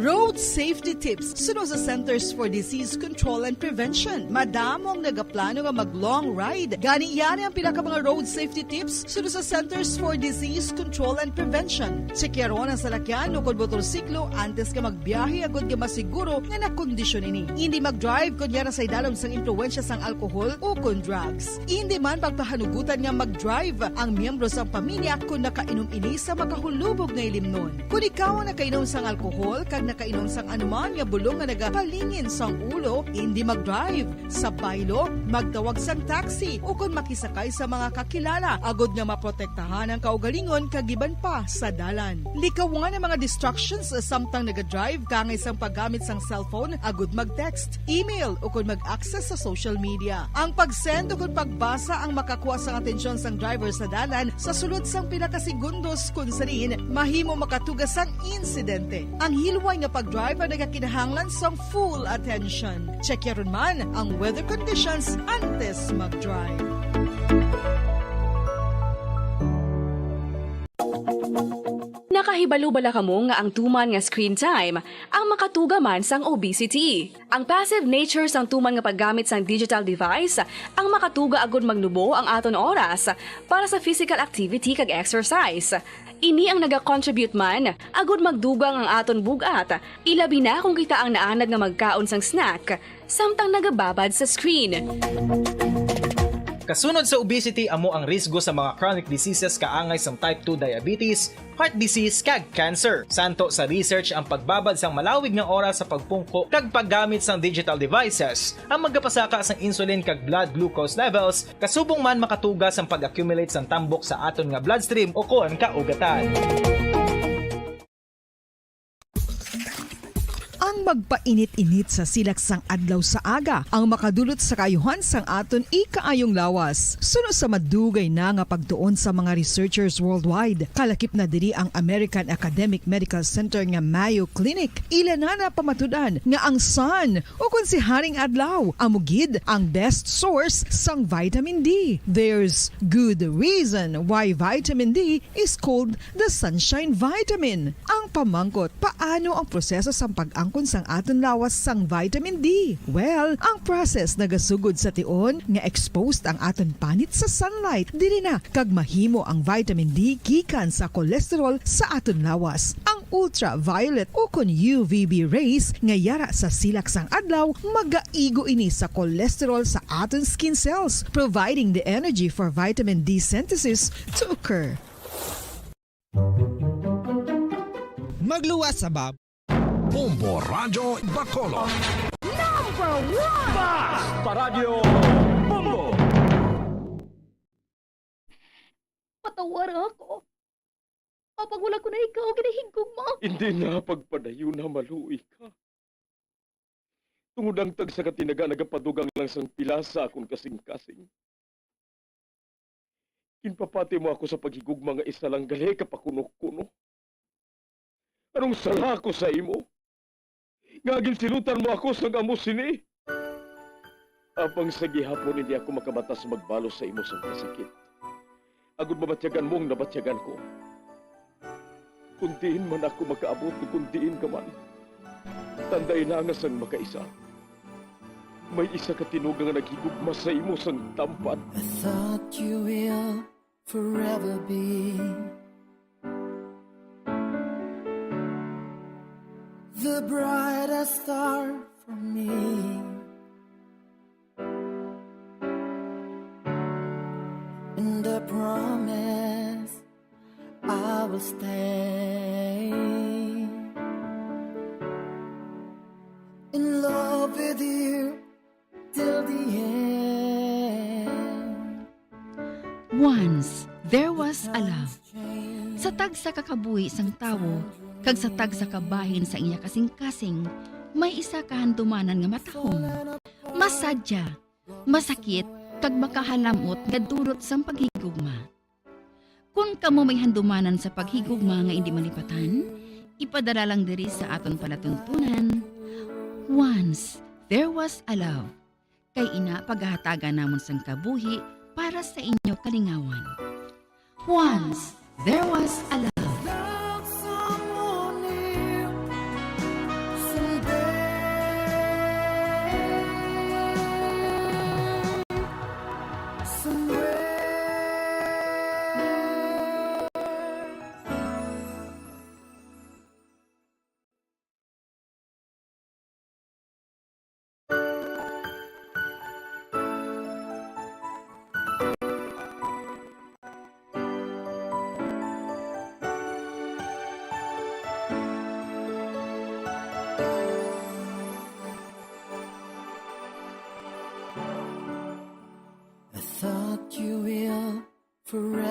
Road safety tips suno sa Centers for Disease Control and Prevention. Madamo ang nagaplano nga mag-long ride. Gani, yari ang pila ka mga road safety tips suno sa Centers for Disease Control and Prevention. Tsekyaron ang salakyan ukon motorsiklo antes nga magbiyahe agud nga masiguro nga nakondisyon ini. Indi mag-drive kon yara sa idalom sang impluwensya sang alkohol ukon drugs. Indi man pagpahanugutan nga mag-drive ang miyembro sang pamilya kon nakainom ini sa makahulubog nga ilimnon. Kon ikaw ang nakainom sang alkohol kag nakainom sang anuman nga bulong nga nagapalingin sang ulo, indi mag-drive. Sa baylo, magtawag sang taxi ukon makisakay sa mga kakilala agod nga maprotektahan ang kaugalingon kag iban pa sa dalan. Likawan ang mga distractions samtang naga-drive, kaangay sang paggamit sang cellphone agud mag-text, email, ukon mag-access sa social media. Ang pag-send ukon pagbasa ang makakuha sang atensyon sang driver sa dalan sa sulod sang pila ka segundos, kun sa diin mahimo makatuga sang insidente. Ang hilway nga pag-drive ang nagakinahanglan sang full attention. Check yaron man ang weather conditions antes mag-drive. Nakahibalo bala kamo nga ang tuman nga screen time ang makatuga man sang obesity? Ang passive nature sang tuman nga paggamit sang digital device ang makatuga agud magnubo ang aton oras para sa physical activity kag exercise. Ini ang nagacontribute man agud magdugang ang aton bug-at, ilabi na kung kita ang naanad nga magkaon sang snack samtang nagababad sa screen. Kasunod sa obesity amo ang risgo sa mga chronic diseases kaangay sang type two diabetes, heart disease, kag cancer. Santo sa research, ang pagbabad sang malawig nga oras sa pagpungko kag paggamit sang digital devices ang magapasaka sang insulin kag blood glucose levels, kasubong man makatuga sang pag-accumulate sang tambok sa aton nga bloodstream ukon kaugatan. Ang magpainit-init sa silak sang adlaw sa aga ang makadulot sa kaayuhan sang aton ikaayong lawas. Suno sa madugay na nga pagtuon sa mga researchers worldwide, kalakip na diri ang American Academic Medical Center nga Mayo Clinic. Ila na napamatud-an nga ang sun, o kon si Haring Adlaw, amo gid ang best source sang vitamin D. There's good reason why vitamin D is called the sunshine vitamin. Ang pamangkot, paano ang proseso sang pag-angkon sang aton lawas sang vitamin D? Well, ang process nagasugod sa tion nga exposed ang aton panit sa sunlight. Diri na kag mahimo ang vitamin D gikan sa cholesterol sa aton lawas. Ang ultraviolet o kon U V B rays nga yara sa silak sang adlaw, magaigo ini sa cholesterol sa aton skin cells, providing the energy for vitamin D synthesis to occur. Magluwas sa bab. Bombo Radyo Bacolod. Number one! Bas! Paradyo Bombo! Patawara ako. Apang wala ko na ikaw ginahigugma. Hindi na pagpadayon na maluoy ka. Tungod ang tagsa ka tinaga nagapadugang lang sang pila sa akon kasing-kasing. Ginpapati mo ako sa paghigugma nga isa lang gali ka pakuno-kuno. Anong sala ko sa imo? Nga ginsilutan mo ako sang amo sini? Apang sa gihapon hindi ako makabatas magbalos sa imo sang kasakit. Agud mabatyagan mo ang nabatyagan ko. Kung diin man ako makaabot, kung diin ka man, tandai na nga sang makaisa, may isa ka tinuga nga naghigugma sa imo sang tampad. I thought you will forever be the brightest star for me. And I promise I will stay in love with you till the end. Once, there was a love. Sa tagsa ka kabuhi sang tawo, kag sa tagsa ka bahin sa iya kasing-kasing, may isa ka handumanan nga matahom, masadya, masakit, kag makahalam-ot nga dulot sang paghigugma. Kon kamo may handumanan sa paghigugma nga indi malipatan, ipadala lang diri sa aton palatuntunan, Once There Was a Love. Kay ina pagahatagan namon sang kabuhi para sa inyo kalingawan. Once There Was a Love.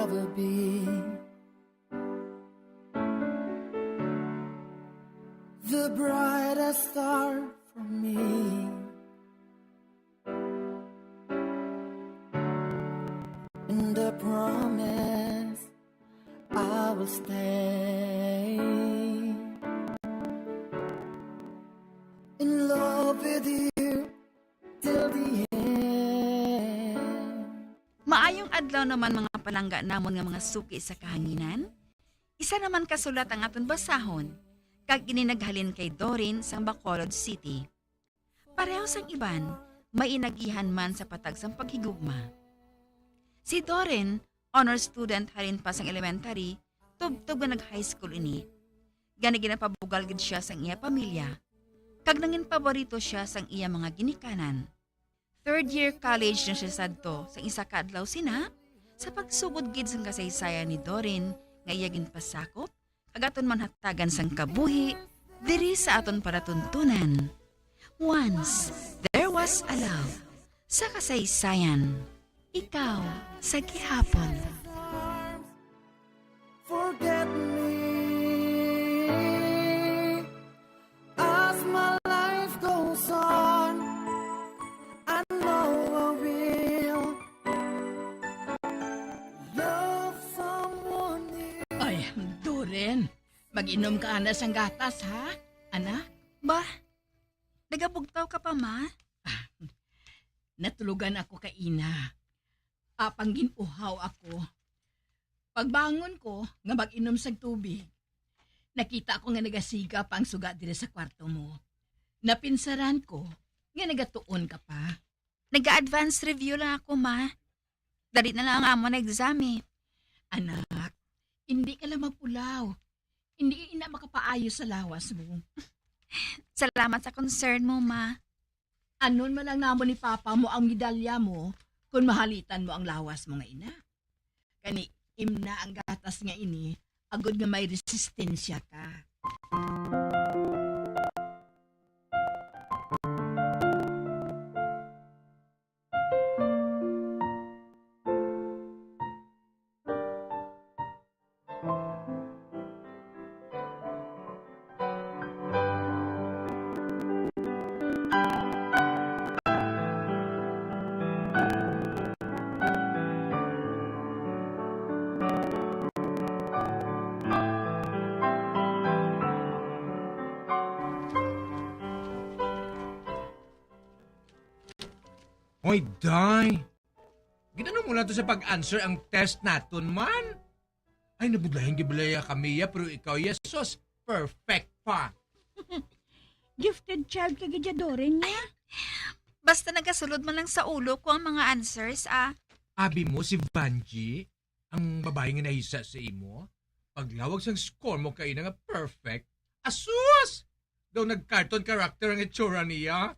ever be. The brightest star for me. And I promise I will stay in love with you till the end. Maayong adlaw naman, mga palangga namon nga mga suki sa kahanginan. Isa naman ka sulat ang aton basahon, kag ini naghalin kay Doreen sang Bacolod City. Pareho sang iban, may inagihan man sa patag sang paghigugma. Si Doreen, honor student halin pa sang elementary, tubtob nga nag-high school ini. Gani ginapabugal gid sia sang iya pamilya, kag nangin paborito sia sang iya mga ginikanan. Third year college na sia sadto sang isa ka adlaw sina, sa pagsugod gid sang kasaysayan ni Doreen nga iya ginpasakop, kag aton man hatagan sang kabuhi diri sa aton palatuntunan. Once, there was a love. Sa kasaysayan, ikaw sa gihapon. Forget me as my life goes on. I know I will love someone new. Ay, Doreen, mag-inom ka ana sang gatas, ha? Ana? Ba, nagabugtaw ka pa, ma? Natulugan ako kaina. Apang gin-uhaw ako. Pagbangon ko nga mag-inom sang tubig, nakita ko nga nagasiga pa ang suga diri sa kwarto mo. Napinsaran ko nga nagatuon ka pa. Naga-advance review lang ako, ma. Dali na lang ang amon na exam, eh. Anak, hindi ka lang mapulaw. Hindi ina makapaayo sa lawas mo. Salamat sa concern mo, ma. Anon man lang namon ni Papa mo ang medalya mo kung mahalitan mo ang lawas mo nga ina. Kani, imna ang gatas nga ini, agod nga may resistensya ka. Hoy, Day! Gin-ano mo lang to sa pag-answer ang test naton man? Ay, nabudlayan gid bala ya kami ya, pero ikaw, ya, sus, perfect pa. Gifted child ka gid ya, Doreen, ya. Basta nagasulod man lang sa ulo ko ang mga answers, ah. Abi mo si Vanjie, ang babae nga nahisa sa imo? Paglawag sang score mo kay na nga perfect. Asus! Daw nag-cartoon character ang itsura niya.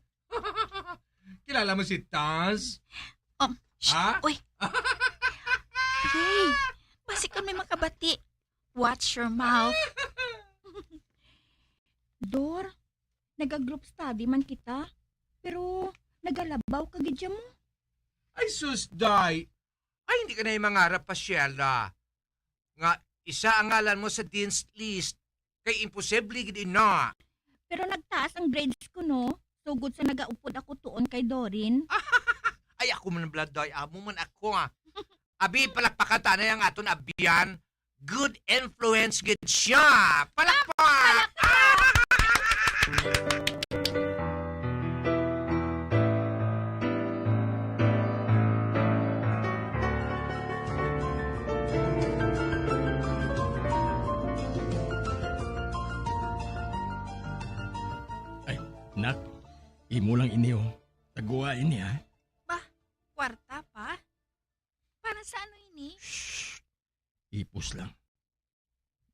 Kilala mo si Taz? Um, shh, Ha? Uy. Hey, basi kon may makabati. Watch your mouth. Dor, naga-group study man kita, pero nagalabaw ka gid mo. Ay, sus, Day. Ay, hindi ka na mangarap pa, Sheila. Nga isa ang ngalan mo sa dean's list, kay imposible gid ina. Pero nagtaas ang grades ko, no? Sugod sa nagaupod ako tuon kay Doreen. Ay, ako man ang baladoy, amo man ako, ah. Abi, palakpakan ta na ang aton abyan. Good influence gid siya. Palakpak! Ay, nak, imo lang ini, oh. Tagua ini, ha? Ba, kwarta pa? Para sa ano ini? Shh! Ipos lang.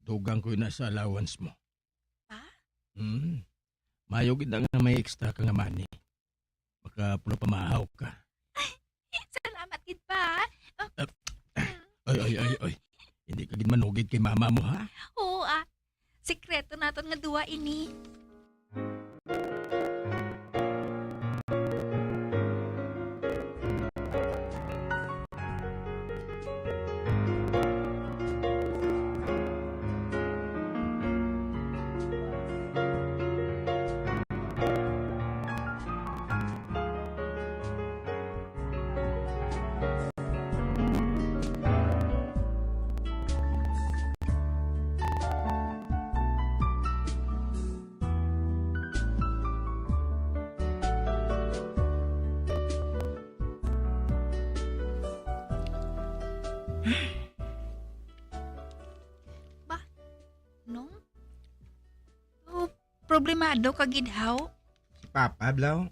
Dugang ko na sa allowance mo. Pa? Hmm. Mayo gid na nga may extra ka nga money. Makapulapamahaw ka. Ay, salamat gid, Pa. Ah, ay, ay, ay, ay. Hindi ka gid manugid kay mama mo, ha? Oo, ah. Sikreto naton nga duwa ini. Ba? Nong? Oh, problemado ka gid, haw? Si Papa, Blaw.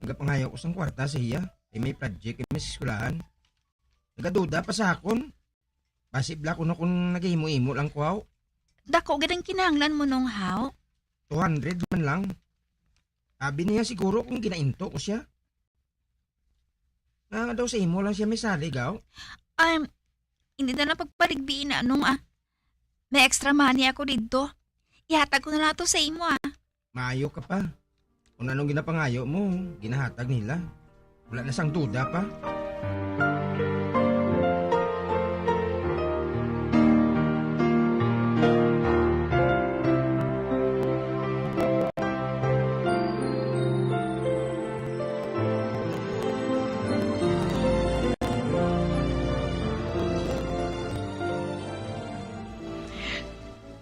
Nagapangayo ko sang kwarta sa iya. Ay may project kami sa eskwelahan. Nagaduda pa sa akon. Basi bala kuno kung nagahimo-himo lang ko, haw. Dako gid ang kinahanglan mo, Nong, haw? Two hundred man lang. Abi niya siguro kung ginainto ko siya. Nga daw sa imo lang siya may salig, haw? Um, hindi na lang pagpaligbiin na, Nong, ah. May extra money ako dito. Ihatag ko na lang to sa imo, ah. Maayo ka pa. Kung anong ginapangayo mo, ginahatag nila. Wala na sang duda pa.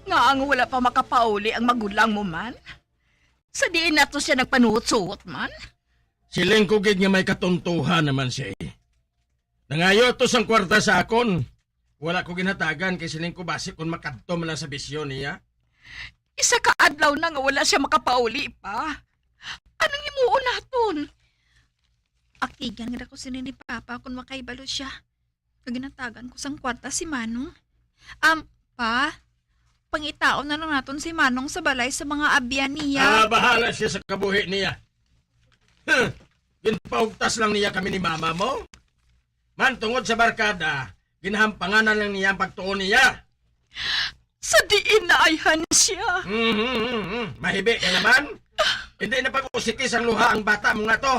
Nga ang wala pa makapauli ang magulang mo man? Sa diin nato siya nagpanuhot-suhot man? Siling ko gid nga may katuntuhan naman siya, eh. Nangayo to sang kwarta sa akon. Wala ko ginhatagan kay siling ko basi kon makadto man lang sa bisyo niya. Isa ka adlaw na nga wala siya makapauli pa. Anong himuon naton? Aktigan nga ko sini ni Papa kung makahibalo siya. Nga ginatagan ko sang kwarta si Manong. Um, Pa, pangitaon na lang naton si Manong sa balay sa mga abyan niya. Ah, bahala siya sa kabuhi niya. Huh, ginpaugtas lang niya kami ni mama mo. Man, tungod sa barkada, ginahampanganan lang niya ang pagtuon niya. Sa diin na ayhan siya. Mhm, mhm, mhm. Mahibi ka naman. Hindi na pag-usikis ang luha ang bata mo nga to.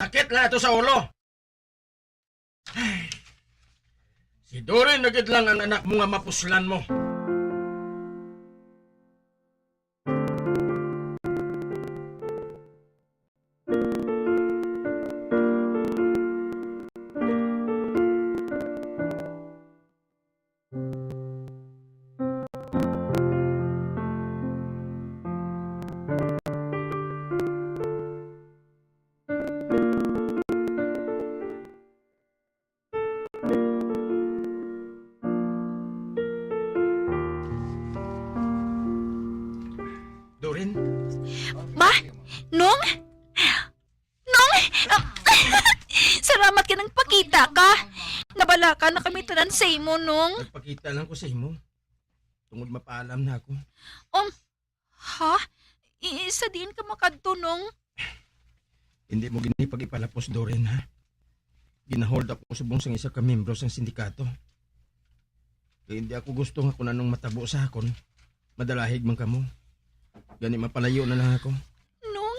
Sakit lang ito sa ulo. Ay, si Dorin na gid lang ang anak mo nga mapuslan mo. Dorin? Ba? Nong? Nong? Ah, salamat ka nang pakita ka. Nabalaka na kami tanan sa imo, Nong. Nagpakita lang ko sa imo. Tungod mapaalam na ako. Um, ha? I-, sa diin ka makadto, Nong? Hindi mo gini pag-ipalapos, Dorin, ha? Ginahold ako subong sang isa ka miyembro sang sindikato. Kay hindi ako gusto nga kung anong matabo sa akon, madalahig man kamo. Gani mapalayo na lang ako. Nong,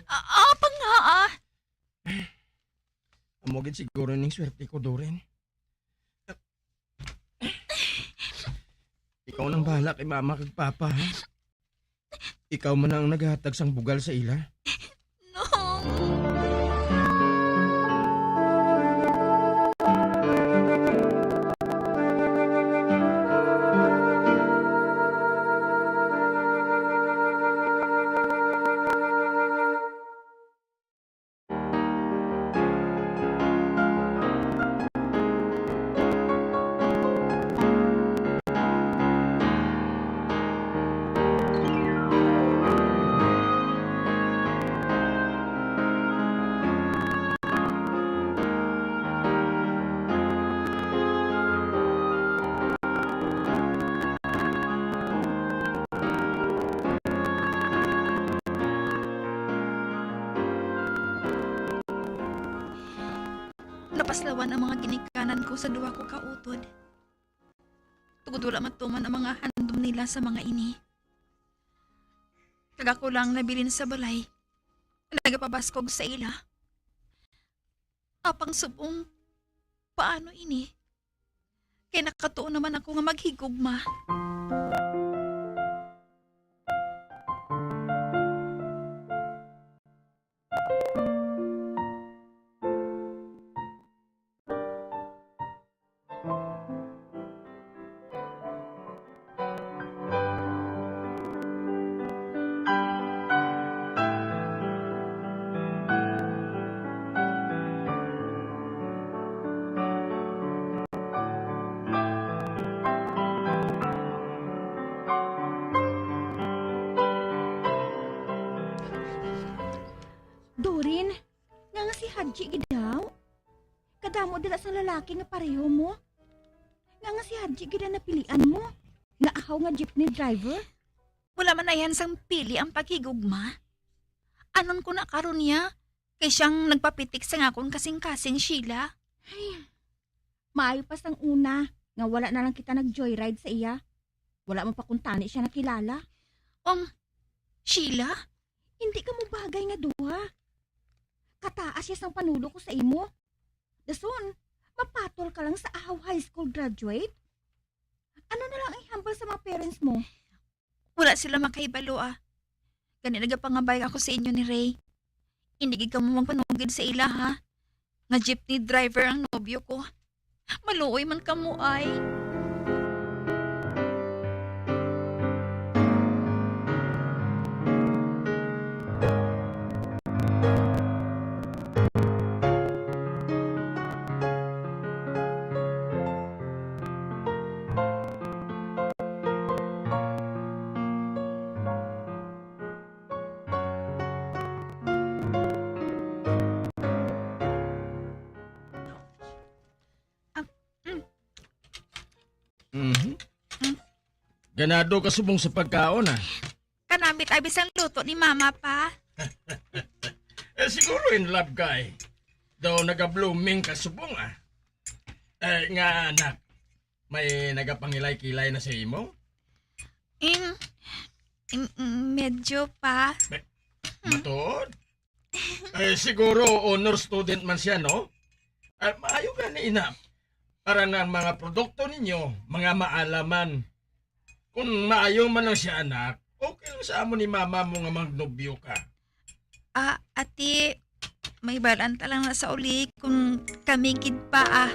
a-, apang nga, ah. Amo gid siguro ning swerte ko, Doren. Ikaw nang bahala kay mama kag papa, ha? Ikaw man ang naghatag sang bugal sa ila. Nong. Napaslawan ang mga ginikanan ko sa duha ko ka utod. Tungod wala matuman ang mga handom nila sa mga ini. Kag ako lang nabilin sa balay, nagapabaskog sa ila. Apang subong, paano ini? Kay nakatuon naman ako nga maghigugma. Dorin, nga nga si Hadji gid daw? Kadamo dira sa lalaki nga pareho mo? Nga nga si Hadji gid ang napilian mo? Nga ahaw nga jeepney driver? Wala man ayan sang pili ang paghigugma. Anon ko na karon niya, kay siyang nagpapitik sang akon kasing-kasing, Sheila. Ay, maayo pa sang una nga wala na lang kita nag-joyride sa iya. Wala man pa kuntani siya nakilala. Ang Sheila? Hindi ka mo bagay nga duha. Kataas siya sang panulo ko sa imo. Dason, mapatol ka lang sa ahaw high school graduate? Ano na lang ang ihambal sa mga parents mo? Wala sila makahibalo, ah. Gani nagapangabay ako sa inyo ni Ray. Hindi gid kamo magpanugid sa ila, ha? Nga jeepney driver ang nobyo ko. Maluoy man kamo, ay. Ah, mm. Mhm. Mm. Ganado ka subong sa pagkaon, ah. Kanamit abi sang luto ni Mama, Pa. Eh, siguro in love ka, eh. Daw naga-blooming ka subong, ah. Eh, nga anak, may nagapangilay-kilay na sa imo? Im, im, medyo, Pa. Me-, Hmm? Matuod? Eh, siguro honor student man siya, no? Ah, maayo gani, ina, para nga ang mga produkto ninyo, mga maalaman. Kung maayo man lang siya, anak, okay lang sa amo ni mama mo nga magnobyo ka. Ah, ati, may balan ta lang na sa uli kung kami gid pa, ah.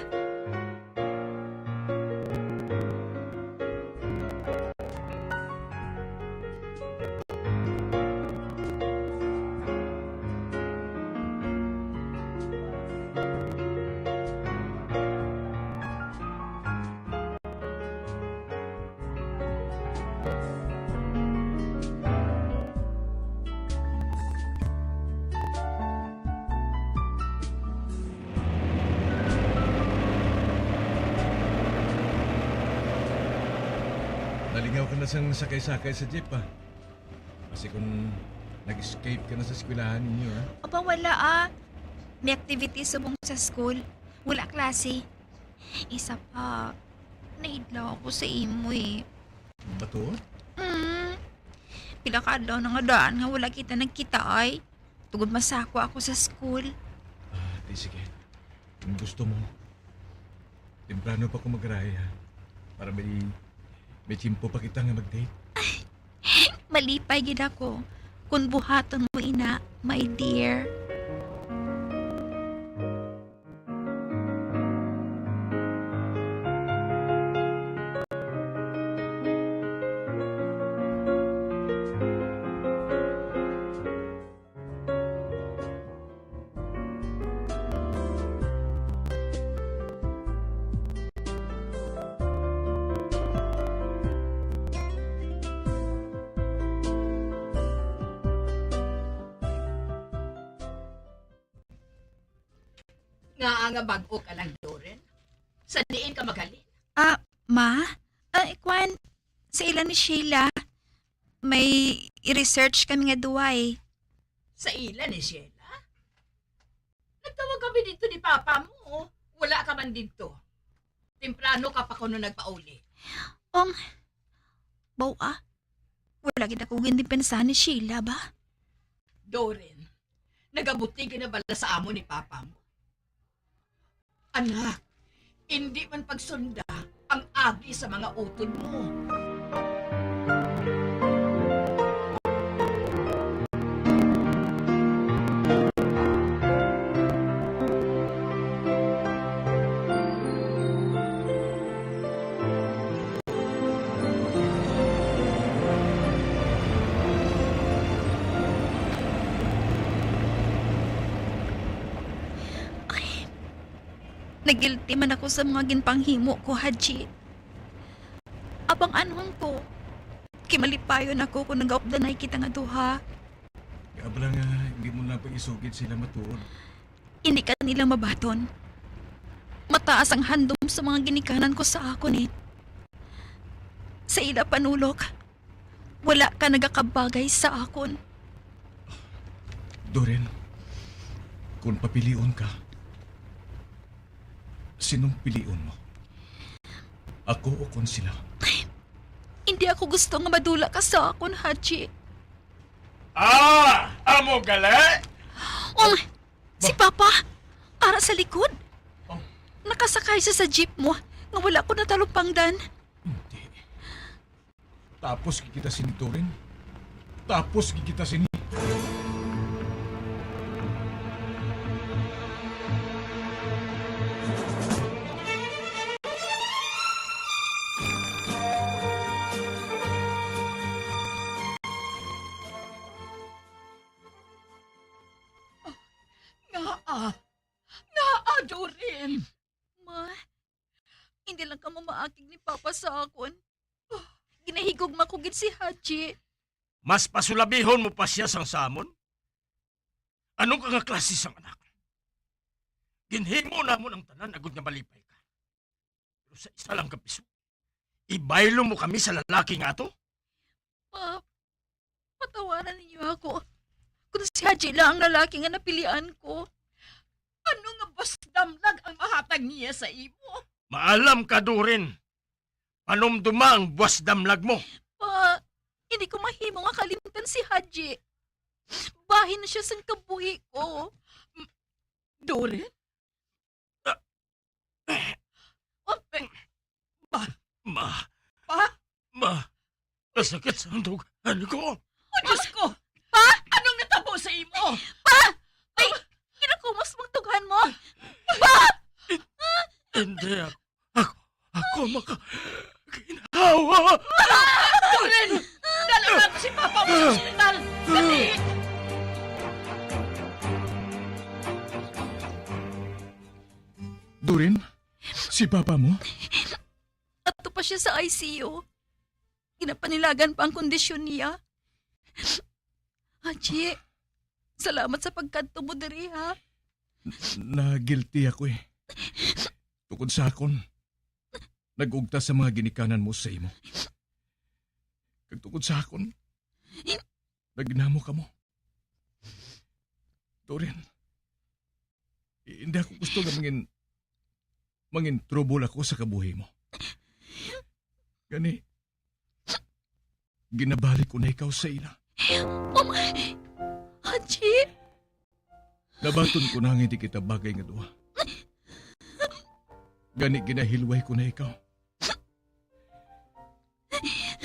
Nalingaw ka na sang sakay-sakay sa jeep, ah. Basi kung nag-escape ka na sa eskwelahan ninyo, ah. Aba, wala, ah. May activity subong sa school. Wala klase. Isa pa, naidlaw ako sa imo, eh. Bato? Mm. Pila ka adlaw na nga daan nga wala kita nagkita, ay. Tungod masakwa ako sa school. Ah, di sige. Kung gusto mo, temprano pa ko magarahi, ha? Para may, may tiyempo pa kita nga mag-date. Malipay gid ako kung buhaton mo ina, my dear. Ngaa nga bag-o ka lang, Doren? Sa diin ka maghalin? Ah, ma? Ah, kwan, sa ila ni Sheila. May i-research kami nga duwa, eh. Sa ila ni Sheila? Nagtawag kami didto ni Papa mo, oh. Wala ka man didto. Temprano ka pa kuno nagpauli. Um, baw, ah. Wala gid ako gindepensahan ni Sheila ba? Doren, nagabutig ka na bala sa amo ni Papa mo? Anak, indi man pagsunda ang agi sa mga utod mo. Ay, nagilti man ako sa mga ginpanghimo ko, Haji. Apang anhon ko, kay malipayon ako kung nagaupdanay kita nga duha. Abala nga, hindi mo lang pag-isugid sila matuod. Hindi ka nila mabaton. Mataas ang handom sa mga ginikanan ko sa akon, eh. Sa ila panulok, wala ka nagakabagay sa akon. Doren, kung papilion ka, sinong pilion mo? Ako o kon sila? Hindi ako gusto nga madula ka sa akon, Haji. Ah! Amo gali? Oh, si Papa! Ara sa likod! Oh. Nakasakay siya sa jeep mo nga wala ko natalupangdan. Hindi. Tapos gid kita sini, Doren. Tapos gid kita sini. Ngaa? Ngaa, Doren? Ma, hindi lang ka mamaakig ni Papa sa akon. Ginahigugma ko gid si Haji. Mas pasulabihon mo pa siya sang sa amon? Ano ka nga klase sang anak? Ginhimo namon ang tanan agod nga malipay ka. Pero sa isa lang ka piso, ibaylo mo kami sa lalaki nga ato? Pa, patawaran ninyo ako. Kung si Haji lang ang lalaki nga napilian ko. Ano nga buwas damlag ang mahatag niya sa imo? Maalam ka, Doren. Panumduma ang buwas damlag mo. Pa, hindi ko mahimo nga kalimtan si Haji. Bahin na siya sang kabuhi ko. M-, Doren? Ah. Oh, eh, Ma. Ma. Pa? Ma. Nasakit sa ang dugan ko. Oh, Diyos ko! Pa? Anong natabo sa imo? Pa! Ay, ginakumos mong dughan mo! Pa! Hindi ako. Ako, ako maka-, ginhawa. Doren! Dala na si Papa mo sa ospital! Dali! Doren, si Papa mo? Ato pa siya sa I C U. Ginapanilagan pa ang kondisyon niya. Haji, salamat sa pagkadto mo diri, ha? Na-guilty ako, eh. Tungod sa akon, nag-ugta sa mga ginikanan mo sa imo. Kag tungod sa akon, naghinamo ka mo. Doren, hindi ako gusto nga mangin-, mangin-trouble ako sa kabuhi mo. Gani, ginabalik ko na ikaw sa ila. Oh, my! Haji! Nabaton ko na nga hindi kita bagay nga duha. Gani, ginahilway ko na ikaw.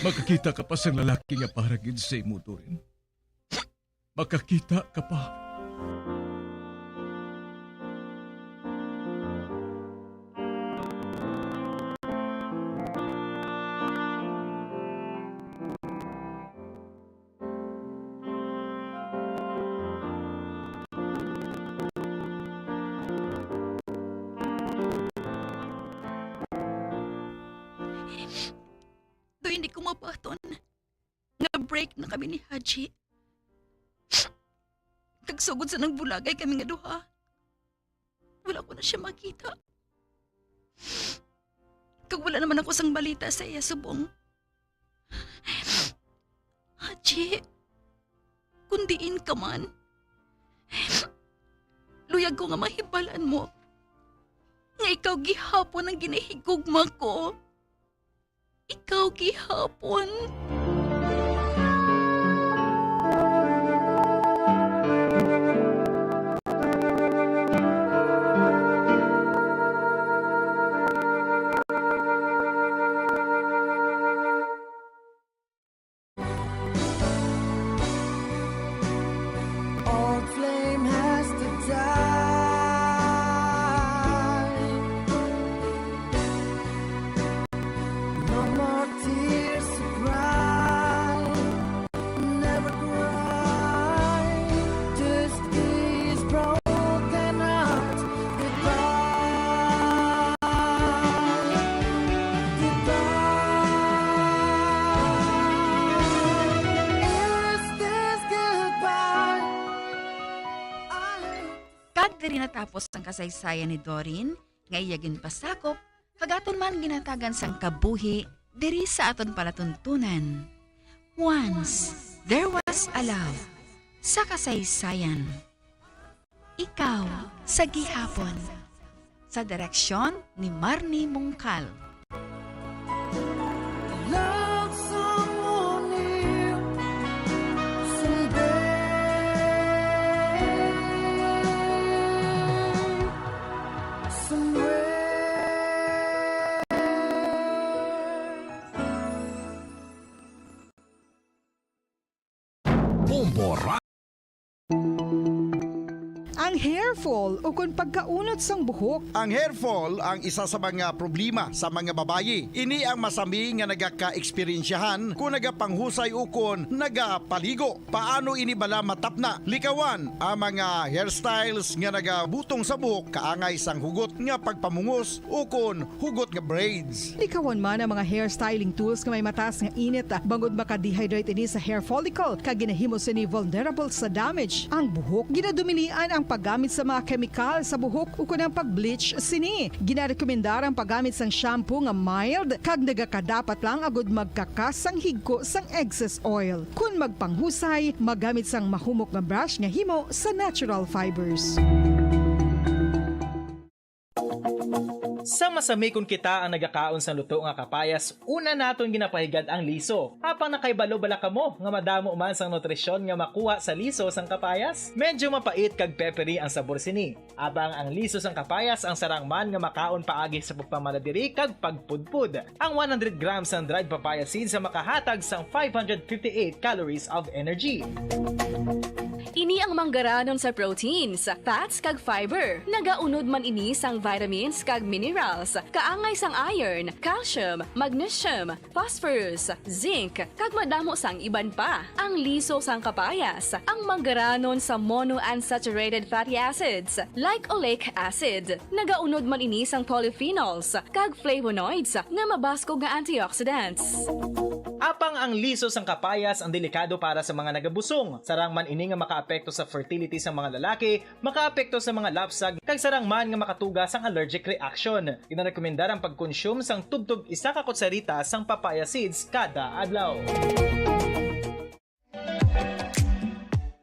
Makakita ka pa sang lalaki nga para gid sa imo, Doren. Makakita ka pa. Do hindi ko mabaton nga break na kami ni Haji. Kag sugod sa nagbulagay kami nga duha, wala ko na siya makita. Kag wala naman ako sang balita sa iya subong. Haji, kung diin ka man, luyag ko nga mahibalan mo nga ikaw gihapon ang ginahigugma ko. Ikaw gihapon. Old flame has to die. No more tears to cry. diri natapos ang kasaysayan ni Doreen nga iya ginpasakop, kag aton man ginhatagan sang kabuhi diri sa aton palatuntunan. Once, there was a love sa kasaysayan. Ikaw sa gihapon. Sa direksyon ni Marnie Mungkal. Love someone new someday, somewhere. Bombo Ra- Ang hair fall ukon pagkaunot sang buhok. Ang hair fall ang isa sa mga problema sa mga babayi. Ini ang masami nga nagaka-eksperyensyahan kung nagapanghusay ukon nagapaligo. Paano ini bala matapna? Likawan ang mga hairstyles nga nagabutong sa buhok kaangay sang hugot nga pagpamungos ukon hugot nga braids. Likawan man ang mga hair styling tools nga may mataas nga init, ah, bangod maka-dehydrate ini sa hair follicle, kag ginahimo sini vulnerable sa damage ang buhok. Ginadumilian ang paggamit sa mga kemikal sa buhok ukon ang pag-bleach sini. Ginarekomendar ang paggamit sang shampoo nga mild kag nagakadapat lang agud magkakas sang higko sang excess oil. Kon magpanghusay, magamit sang mahumok nga brush nga himo sa natural fibers. Sa masami kon kita ang nagakaon sang luto nga kapayas, una naton ginapahigad ang liso. Apang nakahibalo bala kamo nga madamo man sang nutrisyon nga makuha sa liso sang kapayas? Medyo mapait kag peppery ang sabor sini. Apang ang liso sang kapayas ang sarang man nga makaon paagi sa pagpamala diri kag pagpudpod. Ang one hundred grams sang dried papaya seeds ang makahatag sang five hundred fifty-eight calories of energy. Ini ang manggaranon sa proteins, fats, kag fiber. Nagaunod man ini sang vitamins kag minerals, kaangay sang iron, calcium, magnesium, phosphorus, zinc, kag madamo sang iban pa. Ang liso sang kapayas, ang manggaranon sa monounsaturated fatty acids, like oleic acid. Nagaunod man ini sang polyphenols kag flavonoids nga mabaskog nga antioxidants. Apang ang liso sang kapayas ang delikado para sa mga nagabusong. Sarang man ini nga makaapekto sa fertility sa mga lalaki, makaapekto sa mga lapsag, kag sarang man nga makatuga sang allergic reaction. Ginarekomendar ang pagkonsume sang tubtob isa ka kutsarita sang papaya seeds kada adlaw.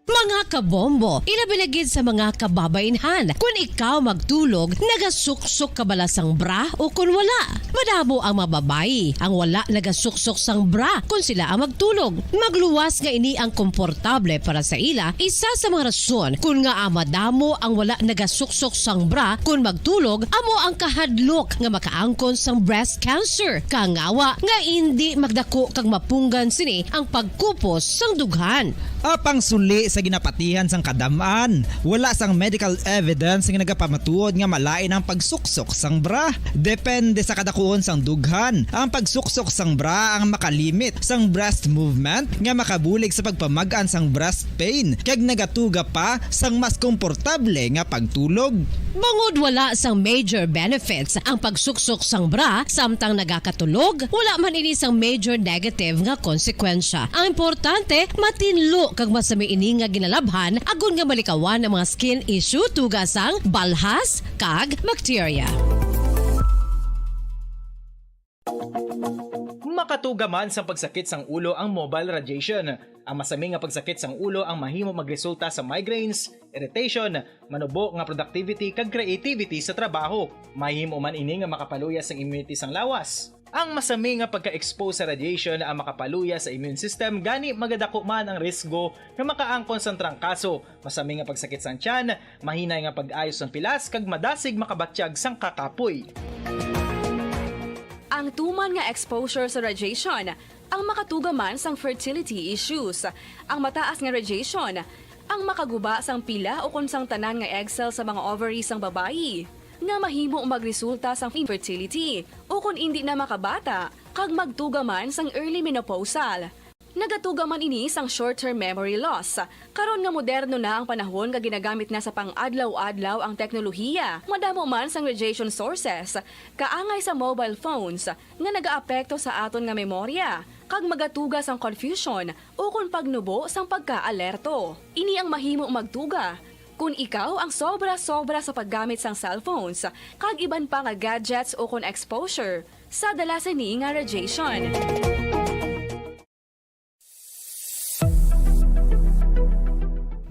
Mga kabombo, ilabi na gid sa mga kababaynhan, kun ikaw magtulog, nagasuksok ka bala sang bra o kun wala? Madamo ang mga babayi ang wala nagasuksok sang bra kun sila ang magtulog. Magluwas nga ini ang komportable para sa ila, isa sa mga rason kun ngaa madamo ang wala nagasuksok sang bra kun magtulog amo ang kahadlok nga makaangkon sang breast cancer. Kangawa nga indi magdako kag mapunggan sini ang pagkupos sang dughan. Apang suli sa ginapatihan sang kadam-an, wala sang medical evidence nga nagapamatuod nga malain ang pagsuksok sang bra. Depende sa kadakuon sang dughan, ang pagsuksok sang bra ang makalimit sang breast movement nga makabulig sa pagpamag-an sang breast pain kag nagatuga pa sang mas komportable nga pagtulog. Bangod wala sang major benefits ang pagsuksok sang bra samtang nagakatulog, wala man ini sang major negative nga konsekwensya. Ang importante, matinlo kag masami ini nga ginalabhan agod nga malikawan ang mga skin issue tuga sang balhas kag bakterya. Makatuga man sang pagsakit sang ulo ang mobile radiation. Ang masami nga pagsakit sang ulo ang mahimo magresulta sa migraines, irritation, manubo nga productivity, kag creativity sa trabaho. Mahimo man ini nga makapaluya sang immunity sang lawas. Ang masami nga pagka-expose sa radiation ang makapaluya sa immune system, gani magadako man ang risgo nga makaangkon sang trangkaso, masami nga pagsakit sang tiyan, mahinay nga pag-ayo sang pilas, kag madasig makabatyag sang kakapoy. Ang tuman nga exposure sa radiation ang makatuga man sang fertility issues. Ang mataas nga radiation ang makaguba sang pila ukon sang tanan nga egg cell sa mga ovary sang babayi, nga mahimo magresulta sang infertility ukon indi na makabata kag magtuga man sang early menopausal. Nagatuga man ini sang short-term memory loss. Karon nga moderno na ang panahon nga ginagamit na sa pang-adlaw-adlaw ang teknolohiya, madamo man sang radiation sources, kaangay sa mobile phones, nga nagaapekto sa aton nga memorya, kag magatuga sang confusion ukon pagnubo sang pagkaalerto. Ini ang mahimo magtuga Kon ikaw ang sobra-sobra sa paggamit sang cellphones kag iban pa nga gadgets ukon exposure sa dala sini nga radiation.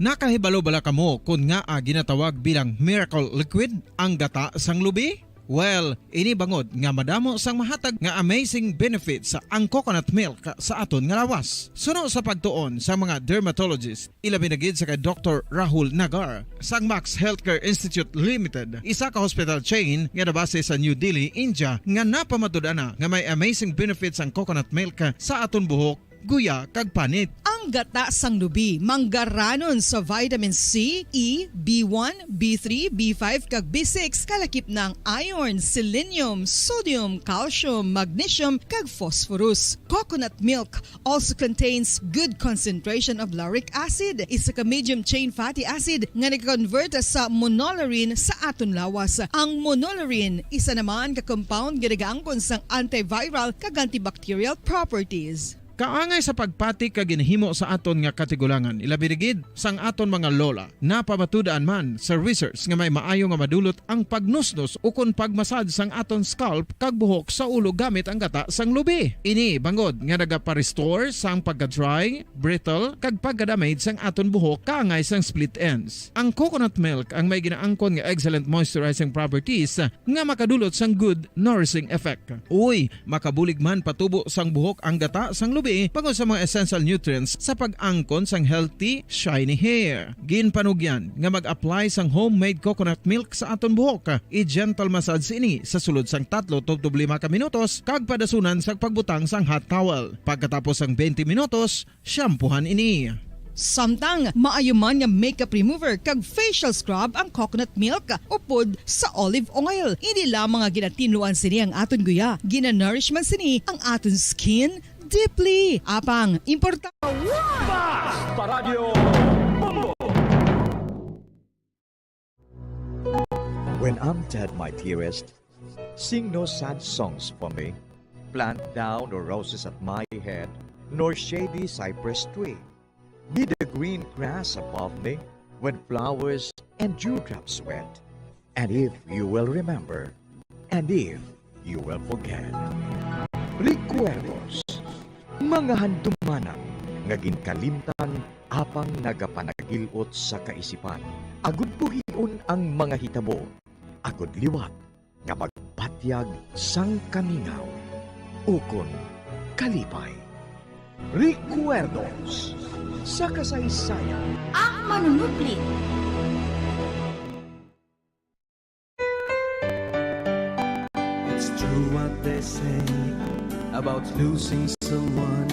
Nakahibalo bala kamo kon ngaa ginatawag bilang miracle liquid ang gata sang lubi? Well, ini bangod nga madamo sang mahatag nga amazing benefits ang coconut milk sa aton nga lawas. Suno sa pagtuon sa mga dermatologist, ilabi na gid sa kay Doktor Rahul Nagar sang Max Healthcare Institute Limited, isa ka hospital chain nga nabase sa New Delhi, India, nga napamatud-an na nga may amazing benefits ang coconut milk sa aton buhok, guya, kag panit. Ang gata sang lubi manggaranon sa vitamin C, E, B one, B three, B five, kag B six, kalakip na ang iron, selenium, sodium, calcium, magnesium, kag phosphorus. Coconut milk also contains good concentration of lauric acid, isa ka medium chain fatty acid nga nag-convert sa monolaurin sa aton lawas. Ang monolaurin isa naman ka compound nga nagaangkon sang antiviral kag antibacterial properties. Kaangay sa pagpati kag ginhimo sa aton nga katigulangan, ilabi na gid sang aton mga lola. Napamatud-an man sa research nga may maayo nga madulot ang pagnusnos ukon pagmasad sang aton scalp kag buhok sa ulo gamit ang gata sang lubi. Ini bangod nga nagapa-restore sang pagka-dry, brittle, kag pagka-damage sang aton buhok kaangay sang split ends. Ang coconut milk ang may ginaangkon nga excellent moisturizing properties nga makadulot sang good nourishing effect. Uy, makabulig man patubo sang buhok ang gata sang lubi bangod sa mga essential nutrients sa pag-angkon sang healthy, shiny hair. Ginpanugyan nga mag-apply sang homemade coconut milk sa aton buhok. I-gentle massage ini sa sulod sang tatlo tubtob lima ka minutos kag padasunan sa pagbutang sang hot towel. Pagkatapos sang twenty minutos, shampoohan ini. Samtang maayo man nga makeup remover kag facial scrub ang coconut milk upod sa olive oil. Hindi lamang nga ginatinluan sini ang aton guya, ginanourish man sini ang aton skin deeply. Apang importante. Basta Radyo Bombo! When I'm dead, my dearest, sing no sad songs for me. Plant thou no roses at my head, nor shady cypress tree. Be the green grass above me, when flowers and dewdrops wet. And if you will remember, and if you will forget. Recuerdos, mga handumanan nga ginkalimtan apang nagapanagil-ot sa kaisipan, agud buhion ang mga hitabo, agud liwat nga magpatyag sang kamingaw ukon kalipay. Recuerdos sa kasaysayan. Ang manunuplit. It's true what they say about losing someone.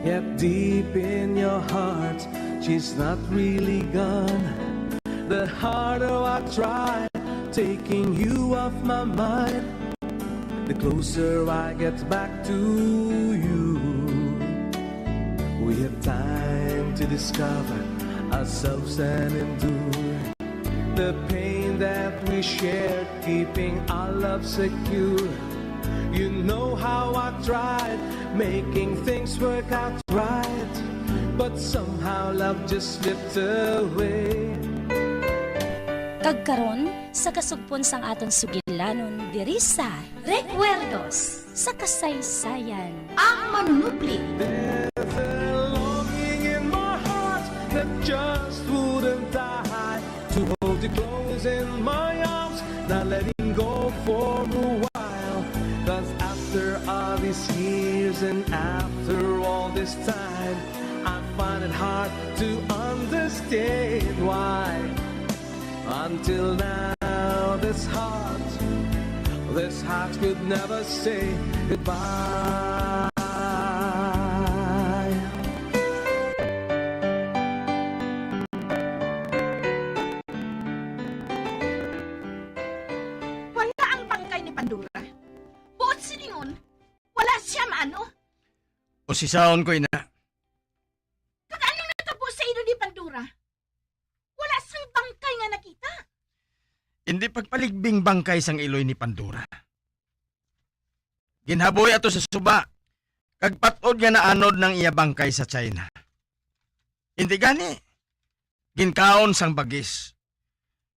Yet deep in your heart, she's not really gone. The harder I try taking you off my mind, the closer I get back to you. We have time to discover ourselves and endure the pain that we shared, keeping our love secure. You know how I tried making things work out right, but somehow love just slipped away. Kag karon, sa kasugpon sang aton sugilanon diri sa Recuerdos sa Kasaysayan. Ang manunupli. There's a longing in my heart that just wouldn't die. To hold you close in my arms, not letting go for a while. 'Cause after all these years and after all this time, I find it hard to understand why. Until now, this heart, this heart could never say goodbye. Wala ang bangkay ni Pandora. Buot silingon, wala siya maano. Usisaon ko ina. Kag ano natabo sa ilo ni Pandora? Wala sang bangkay nga nakita. Indi pagpaligbing bangkay sang iloy ni Pandora. Ginhaboy ato sa suba, kag pat-od nga naanod nang iya bangkay sa China. Indi gani, Ginkaon sang bagis.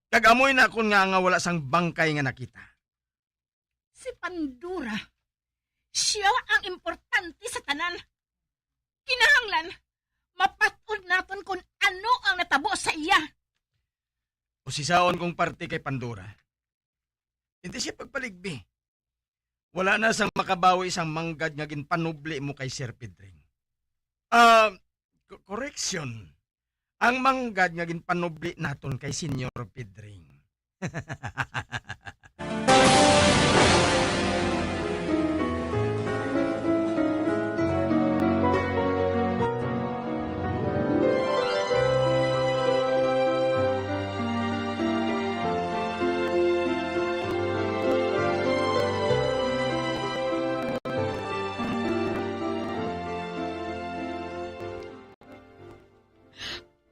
Kag amoy nakon nga, nga wala sang bangkay nga nakita. Si Pandora, siya ang importante sa tanan. Kinahanglan, mapat-od naton kung ano ang natabo sa iya. Usisaon kong parte kay Pandora. Hindi siya pagpaligbi. Wala na sang makabawi sang manggad nga ginpanubli mo kay Sir Pedring. Ah, co-, correction. Ang manggad nga ginpanubli naton kay Señor Pedring.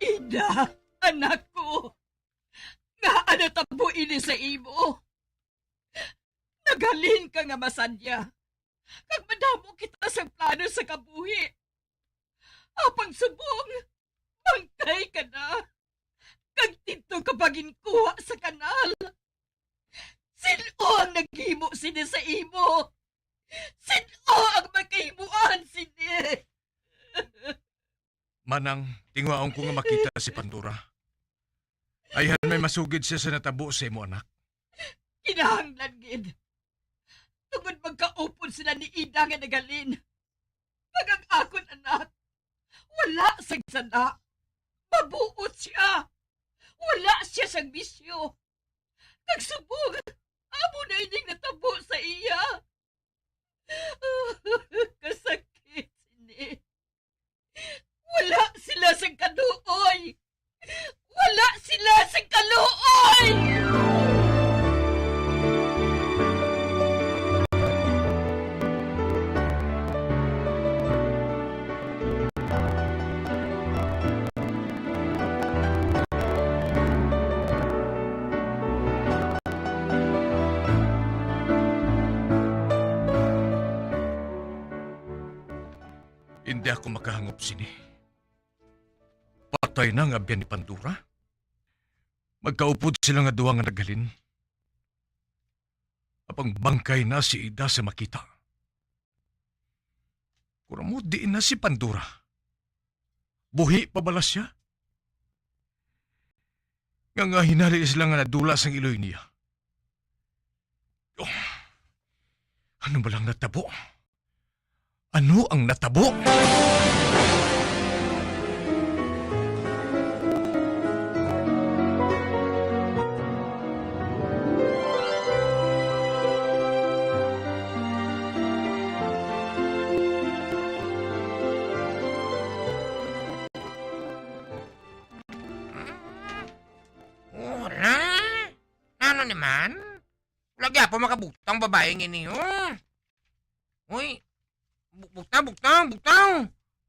Ida, anak ko, ngaa natabo ini sa imo? Naghalin ka nga masadya, kag madamo kita sa plano sa kabuhi. Apang subong, bangkay ka na, kag didto ka pa ginkuha sa kanal. Sin-o ang naghimo sini sa imo? Sin-o ang makahimuan sini? Manang, tinguhaon ko nga makita si Pandora. Ayhan may masugid siya sa natabo sa imo anak. Kinahanglan gid. Tungod magkaupod sila ni Ida nga naghalin. Kag ang akon anak, wala sang sala. Mabuot siya. Wala siya sang bisyo. Kag subong, amo na ining natabo sa iya. Kasakit sini. Wala sila sang kaluoy! Wala sila sang kaluoy! Hindi ako makahangop sini. Patay na ang abyan ni Pandora. Magkaupod sila nga duha nga naghalin. Apang bangkay na si Ida sa makita. Kuramo diin na si Pandora. Buhi pa bala siya? Nga, nga hinali sila nga nadula sang iloy niya. Oh, ano ba lang natabo? Ano ang natabo? Wala. Ano ni man? Wala gyapon makabugtang babae nga ini, oh. Uy, bu-, bugtaw, bugtaw, bugtaw.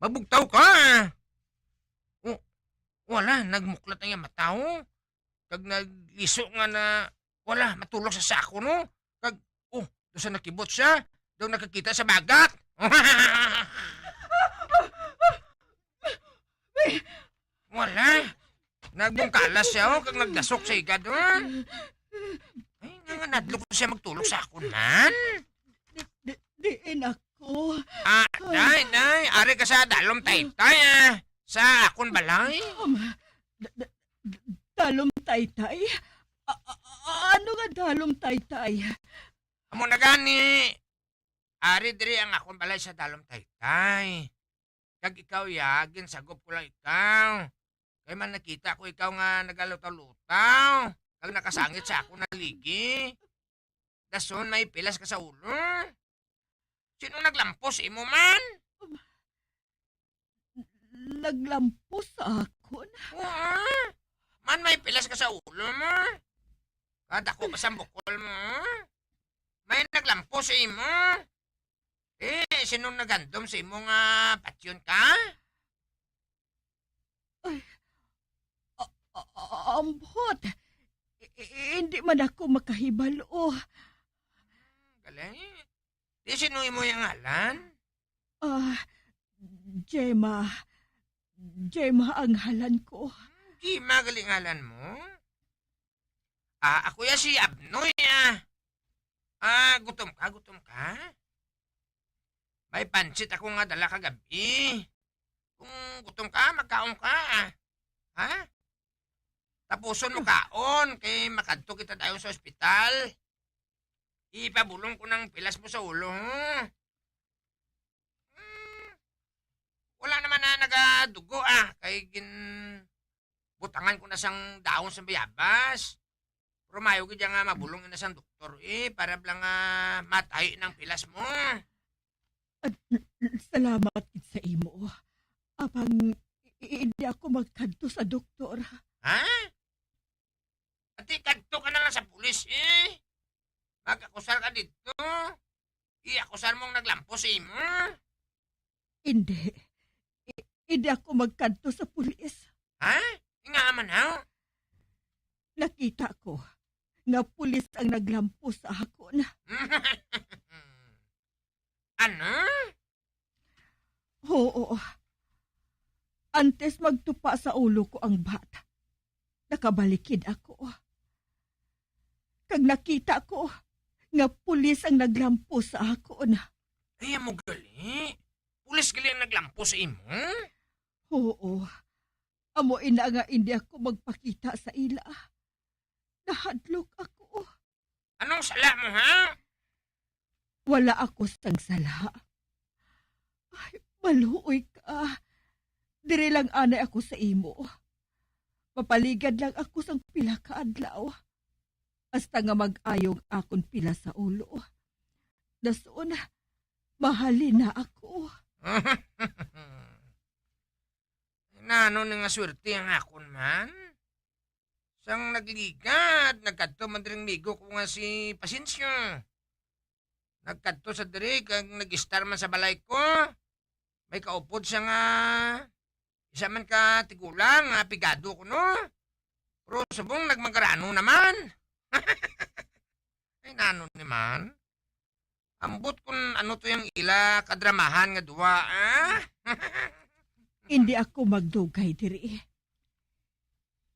Magbugtaw ka. Oh, wala, nagmuklat ang iyang mata, oh. Kag nagliso nga na, wala, matulog sa sako, no? Kag, oh, doon sa nakibot siya, daw nakakita sa bagat. Wala. Nagbungkalas siya, oh, kag nagdasok sa higad, oh. Ay, nga, nga nadlok siya magtulog sa akon man. Di, di, diin ako. Ah, day, day, ari ka sa dalom taytay, ah. Sa akon balay. Um, d-, d-, d-, dalom taytay? A-, a-, a-, ano nga dalom taytay? Amo na gani. Ari diri ang akon balay sa dalom taytay. Kag ikaw, ya, ginsagop ko lang ikaw. Kay man nakita ko ikaw nga nagalutaw-lutaw, kag nakasangit sa akon haligi. Dason may pilas ka sa ulo. Sino naglampos imo man? Naglampos sa akon? Oo. Man may pilas ka sa ulo mo. Kadako pa sa bukol mo. May naglampos sa imo. Eh, sinong nagandom sa imo nga patyon ka? Ay, a-, a-, a-, ambot. I-, i-, hindi man ako makahibalo. Hmm, galing. Di sino imo yung ngalan? Ah, Gemma. Gemma ang ngalan ko. Hmm, Kima gali ngalan mo? Ah, ako ya si Abnoy, ah. Ah, gutom ka, gutom ka? May pansit ako nga dala kagabi. Kung gutom ka, magkaon ka, ah. Ha? Tapuson mo kaon, kay makadto kita dayon sa ospital. Ipabulong ko ng pilas mo sa ulo, ha? Hmm, wala naman na nagadugo, ah, kay ginbutangan ko na sang dahon sa bayabas. Pero maayo gid nga mabulong na sang doktor, eh, para bala nga matay ng pilas mo. At, salamat gid sa imo. Apang i-, hindi ako magkadto sa doktor. Ha? Ati, kadto ka na lang sa pulis, eh. Mag-akusar ka dito. I-akusar mong naglampos sa imo. Hindi. I-, hindi ako magkadto sa pulis. Ha? Nga man, ha? Nakita ko nga pulis ang naglampos sa akon. Ano? Oo. Antes magtupa sa ulo ko ang bat, nakabalikid ako. Kag nakita ko nga pulis ang naglampos sa akon. Ay, amo gali. Pulis gali ang naglampos sa imo? Oo. Amo ina nga hindi ako magpakita sa ila. Nahadlok ako. Anong sala mo, ha? Wala ako sang sala. Ay, maluoy ka. Diri lang anay ako sa imo. Mapaligad lang ako sang pila ka adlaw. Hasta nga mag-ayo ang akon pila sa ulo. Dason, mahalin na ako. Nano ni nga swerte ang akon man? Sang nagligad, nagkadto man diri ang migo ko nga si Pasencio. Nagkadto sa diri kag nag-istar man sa balay ko. May kaupod siya nga isa man ka tigulang nga pigado ko, no? Pero subong nagmagarano naman. Ay, nano ni man? Ambot kun ano to yang ila kadramahan nga duwa, ah? Hindi ako magdugay diri.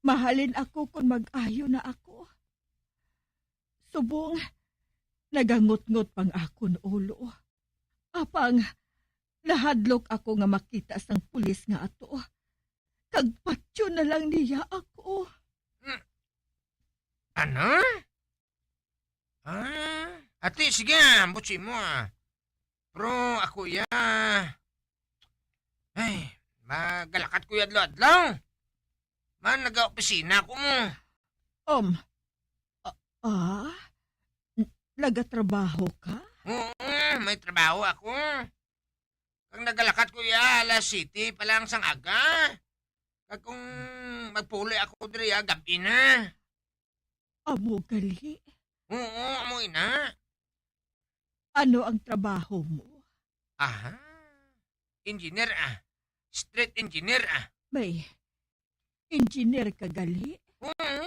Mahalin ako kun mag-ayo na ako. Subong, nagangutngot pang akon ulo. Apang, nahadlok ako nga makita sang pulis nga ato. Kag patyon na lang niya ako. Hmm. Ano? Ah, ati, sige, ambot sa imo, ah. Pero ako, ya. Ay, magalakat ko ya adlaw-adlaw. Man, nag-opisina ko mo. Um, ah, ah? N-, nagatrabaho ka? Oo, may trabaho ako. Kag nagalakat ko ya alas siyete pa lang sang aga. Kag kung magpuloy ako diri, ah, gab-i na. Amo gali? Oo, amo ina. Ano ang trabaho mo? Aha. Engineer, ah. Street engineer, ah. May engineer ka gali? Oo,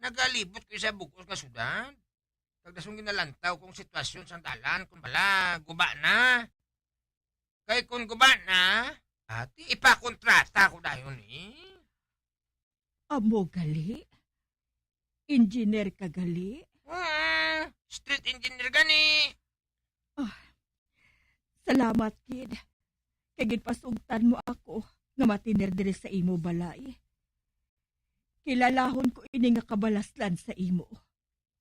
nagalibot ko sa bug-os nga syudad. Kag dason ginalantaw kong sitwasyon sang dalan, kung bala, guba na. Kay kung guba na, ati, ipakontrata ko dayon, eh. Amo gali? Engineer ka gali? Hmm, street engineer gani. Ah, salamat, kid. Kay ginpasugtan mo ako nga matiner diri sa imo balay. Kilalahon ko ini nga kabalaslan sa imo.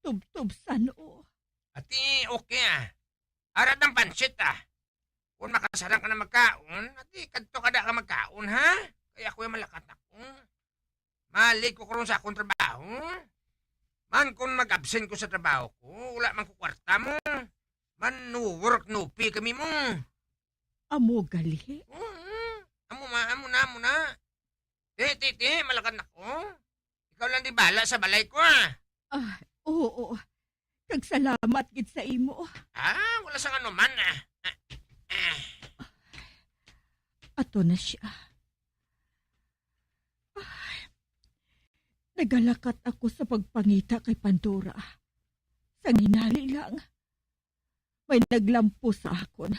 Tubtob san-o. Ati, okay, ah. Ara ang pansit, ah. Kung makasarang ka na magkaon, ati, kadto ka da ka magkaon, ha? Kaya ako yung malakat ako. Malig ko karon sa akong trabaho. Man, kung mag-absent ko sa trabaho ko, wala man ko kwarta mo. Man, no work, no pay kami mo. Amo gali? Oo. Amo ma, amo na, amo na. Ti, ti, ti, malakat na ko. Ikaw lang di bala sa balay ko, ah. Ah, oo. Kag salamat gid sa imo. Ah, wala sang anuman, ah. Ah, ah. Ato na siya. Ay, nagalakat ako sa pagpangita kay Pandora. Sang hinali lang, may naglampos sa akon.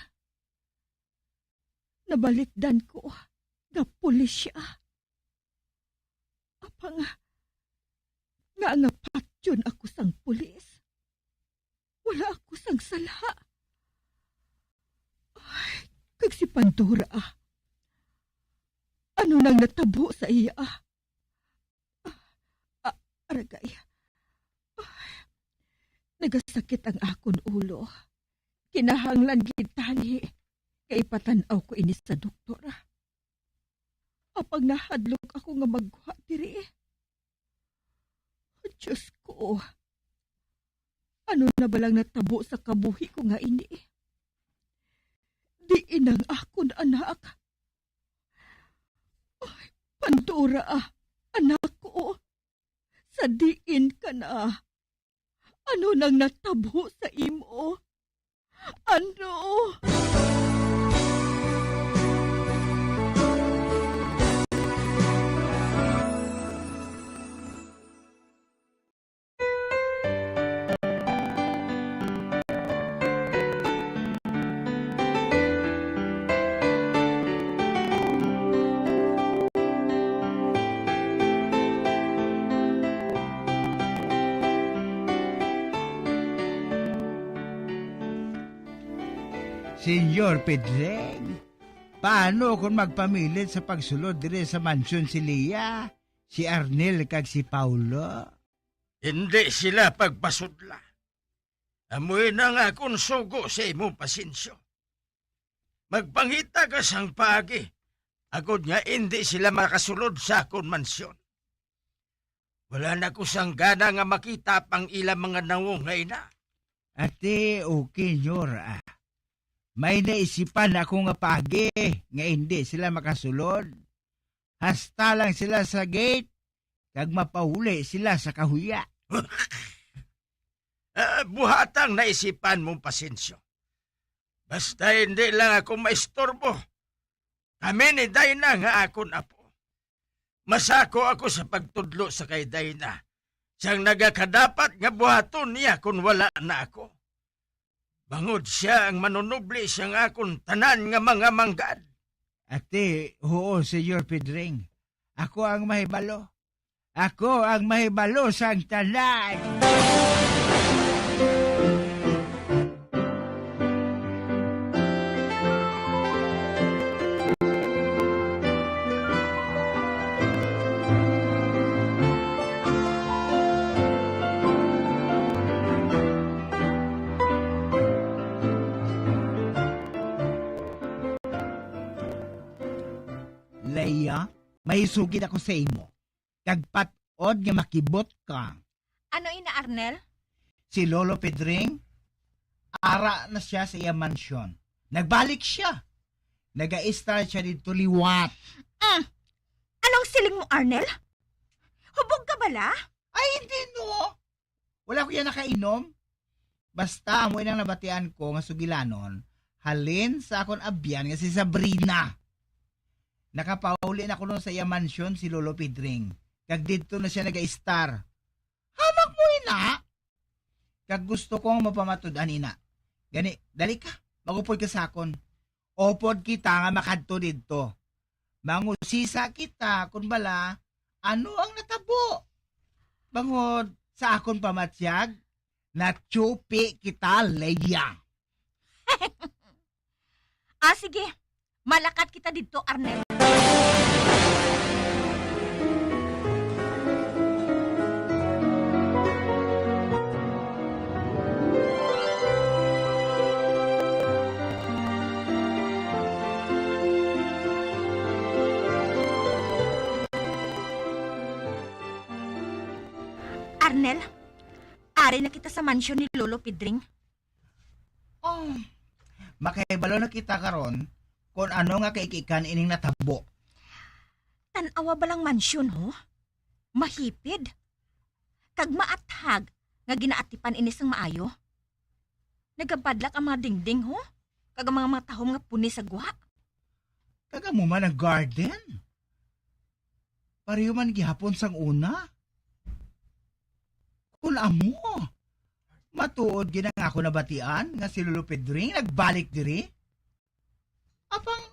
Nabalikdan ko nga pulis siya. Apa, nga, nga nga patyon ako sang pulis. Wala ako sang sala. Ay, kag si Pandora, ah. Ano nang natabo sa iya, ah? Ah, ah, aragay. Ay, nagasakit ang akon ulo. Kinahanglan gid tani nga ipatan-aw ko ini sa doktor. Apang nahadlok ako nga magwa diri. Diyos ko, ano na ba lang natabo sa kabuhi ko nga ini? Diin ang akon anak? Ay, Pandora, anak ko, sa diin ka na? Ano nang natabo sa imo? Ano? Señor Pedring, paano kon magpamilit sa pagsulod diri sa mansyon si Leah, si Arnel, kag si Paulo? Indi sila pagpasudla. Amo ina nga akon sugo sa imo, Pasensyo. Magpangita ka sang paagi, agod nga indi sila makasulod sa akon mansyon. Wala na ko sang gana nga makita pang ila mga nawong nga ina. Ati, okay, Nyor, ah. May naisipan ako nga paagi nga indi sila makasulod. Hasta lang sila sa gate, kag mapauli sila sa kahuya. Ah, buhatang naisipan mo, Pasensyo. Basta hindi lang ako maistorbo. Kami ni Dina nga akon apo. Masako ako sa pagtudlo sa kay Dina, sang nagakadapat nga buhaton niya kon wala na ako. Bangod sia ang manunubli sang akon tanan nga mga manggad. Ati, huo, Señor Pedring. Ako ang mahibalo. Ako ang mahibalo sang tanan. Leia, may sugid ako sa imo, kag pat-od nga makibot ka. Ano ina, Arnel? Si Lolo Pedring, ara na sia sa iya mansyon. Nagbalik sia. Nagaistar sia didto liwat. Mm. Anong siling mo, Arnel? Hubog ka bala? Ay, hindi, no. Wala ko yan nakainom. Basta, amo inang nabatian ko nga sugilanon, halin sa akon abyan nga si Sabrina. Nakapauli na kuno sa iya mansyon si Lolo Pedring, kag didto na sia nagaistar. Hamak mo ina? Kag gusto ko nga mapamatud-an ina. Gani, dali ka, mag-upod ka sa akon. Upod kita nga makadto didto. Mangusisa kita kon bala ano ang natabo. Bangod sa akon pamatyag, natsupi kita, Leia. Ah, sige. Malakat kita didto, Arnel. Arnel, ari na kita sa mansyon ni Lolo Pedring. Oh, makahibalo na kita karon kon ano nga kaikikan ining natabo. Tan-awa ba lang mansyon, ho? Mahipid. Kag maathag nga ginaatipan ini sang maayo. Nagabadlak ang mga dingding, ho? Kag ang mga, mga tahom nga puni sa gwa. Kag amo man ang garden. Pareho man gihapon sang una. Kun amo, matuod gid ang ako nabatian nga si Lolo Pedring nagbalik diri. Apang,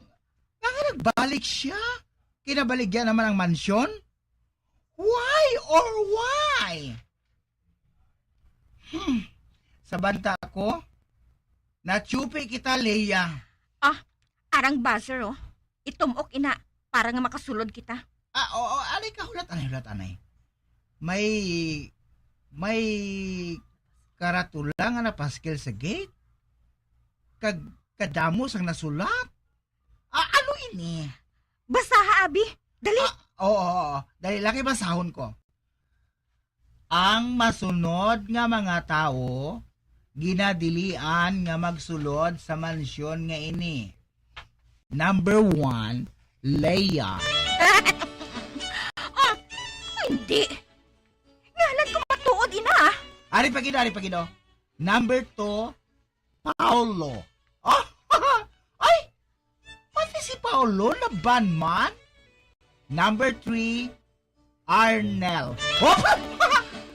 nga, nga nagbalik siya? Kinabaligyan naman ang mansyon? Wa! or why? Hmm. Sa banta ko, natsupi kita, Leia. Ah, arang buzzer, oh. Itumok ina para nga makasulod kita. Ah, oo, anay ka, hulat, anay, hulat, anay. May, may karatula nga napaskil sa gate. Kag kadamo sang nasulat. Ah, ano ini? Basaha, abi. Dali. Ah, oo, oo, oo. Dali, lagi basahon ko. Ang masunod nga mga tawo ginadilian nga magsulod sa mansyon nga ini. Number one, Leia. Ah, hindi. Ngalan ko matuod, ina. Ari pa gid, ari pa gid, oh. Number two, Paolo. Ah, ay, pati si Paolo na ban man. Number three, Arnel. Oh,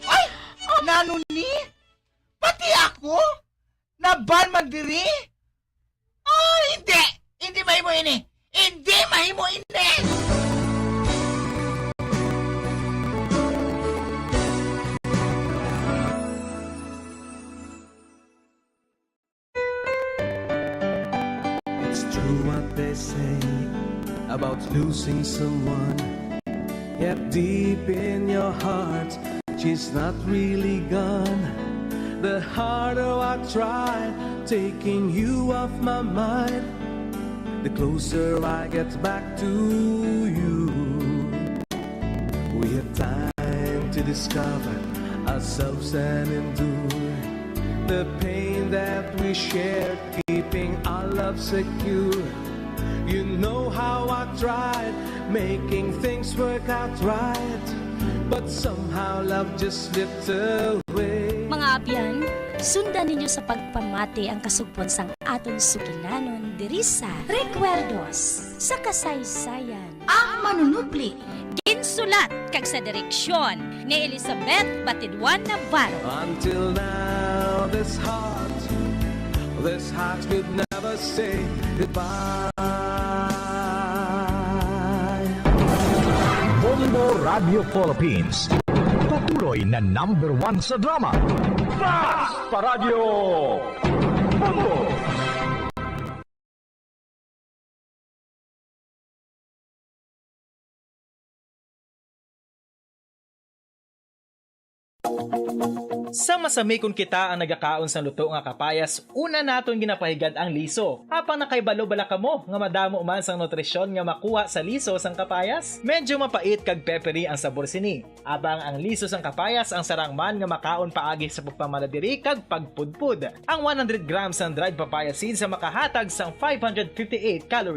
ay, nano ni? Pati ako? Na ban man diri? Oh, hindi. Hindi mahimo ini. Hindi mahimo ini. It's true what they say about losing someone. Yet deep in your heart, she's not really gone. The harder I try taking you off my mind, the closer I get back to you. We have time to discover ourselves and endure the pain that we shared, keeping our love secure. You know how I tried making things work out right, but somehow love just slipped away. Mga abyan, sundan ninyo sa pagpamati ang kasugpon sang aton sugilanon diri sa Recuerdos sa Kasaysayan. Ang Manunubli. Ginsulat kag sa direksyon ni Elizabeth Batidwan Navarro. Until now, this heart, this heart could never say goodbye. Bombo Radio Philippines, patuloy na number one sa drama. Basta Radyo Bombo! Sa masami kon kita ang nagakaon sang luto nga kapayas, una naton ginapahigad ang liso. Apang nakahibalo bala kamo nga madamo man sang nutrisyon nga makuha sa liso sang kapayas? Medyo mapait kag peppery ang sabor sini. Abang ang liso sang kapayas ang sarang man nga makaon paagi sa pagpamanadiri kag pagpudpod. Ang one hundred grams sang dried papaya seeds ang makahatag sang five hundred fifty-eight calories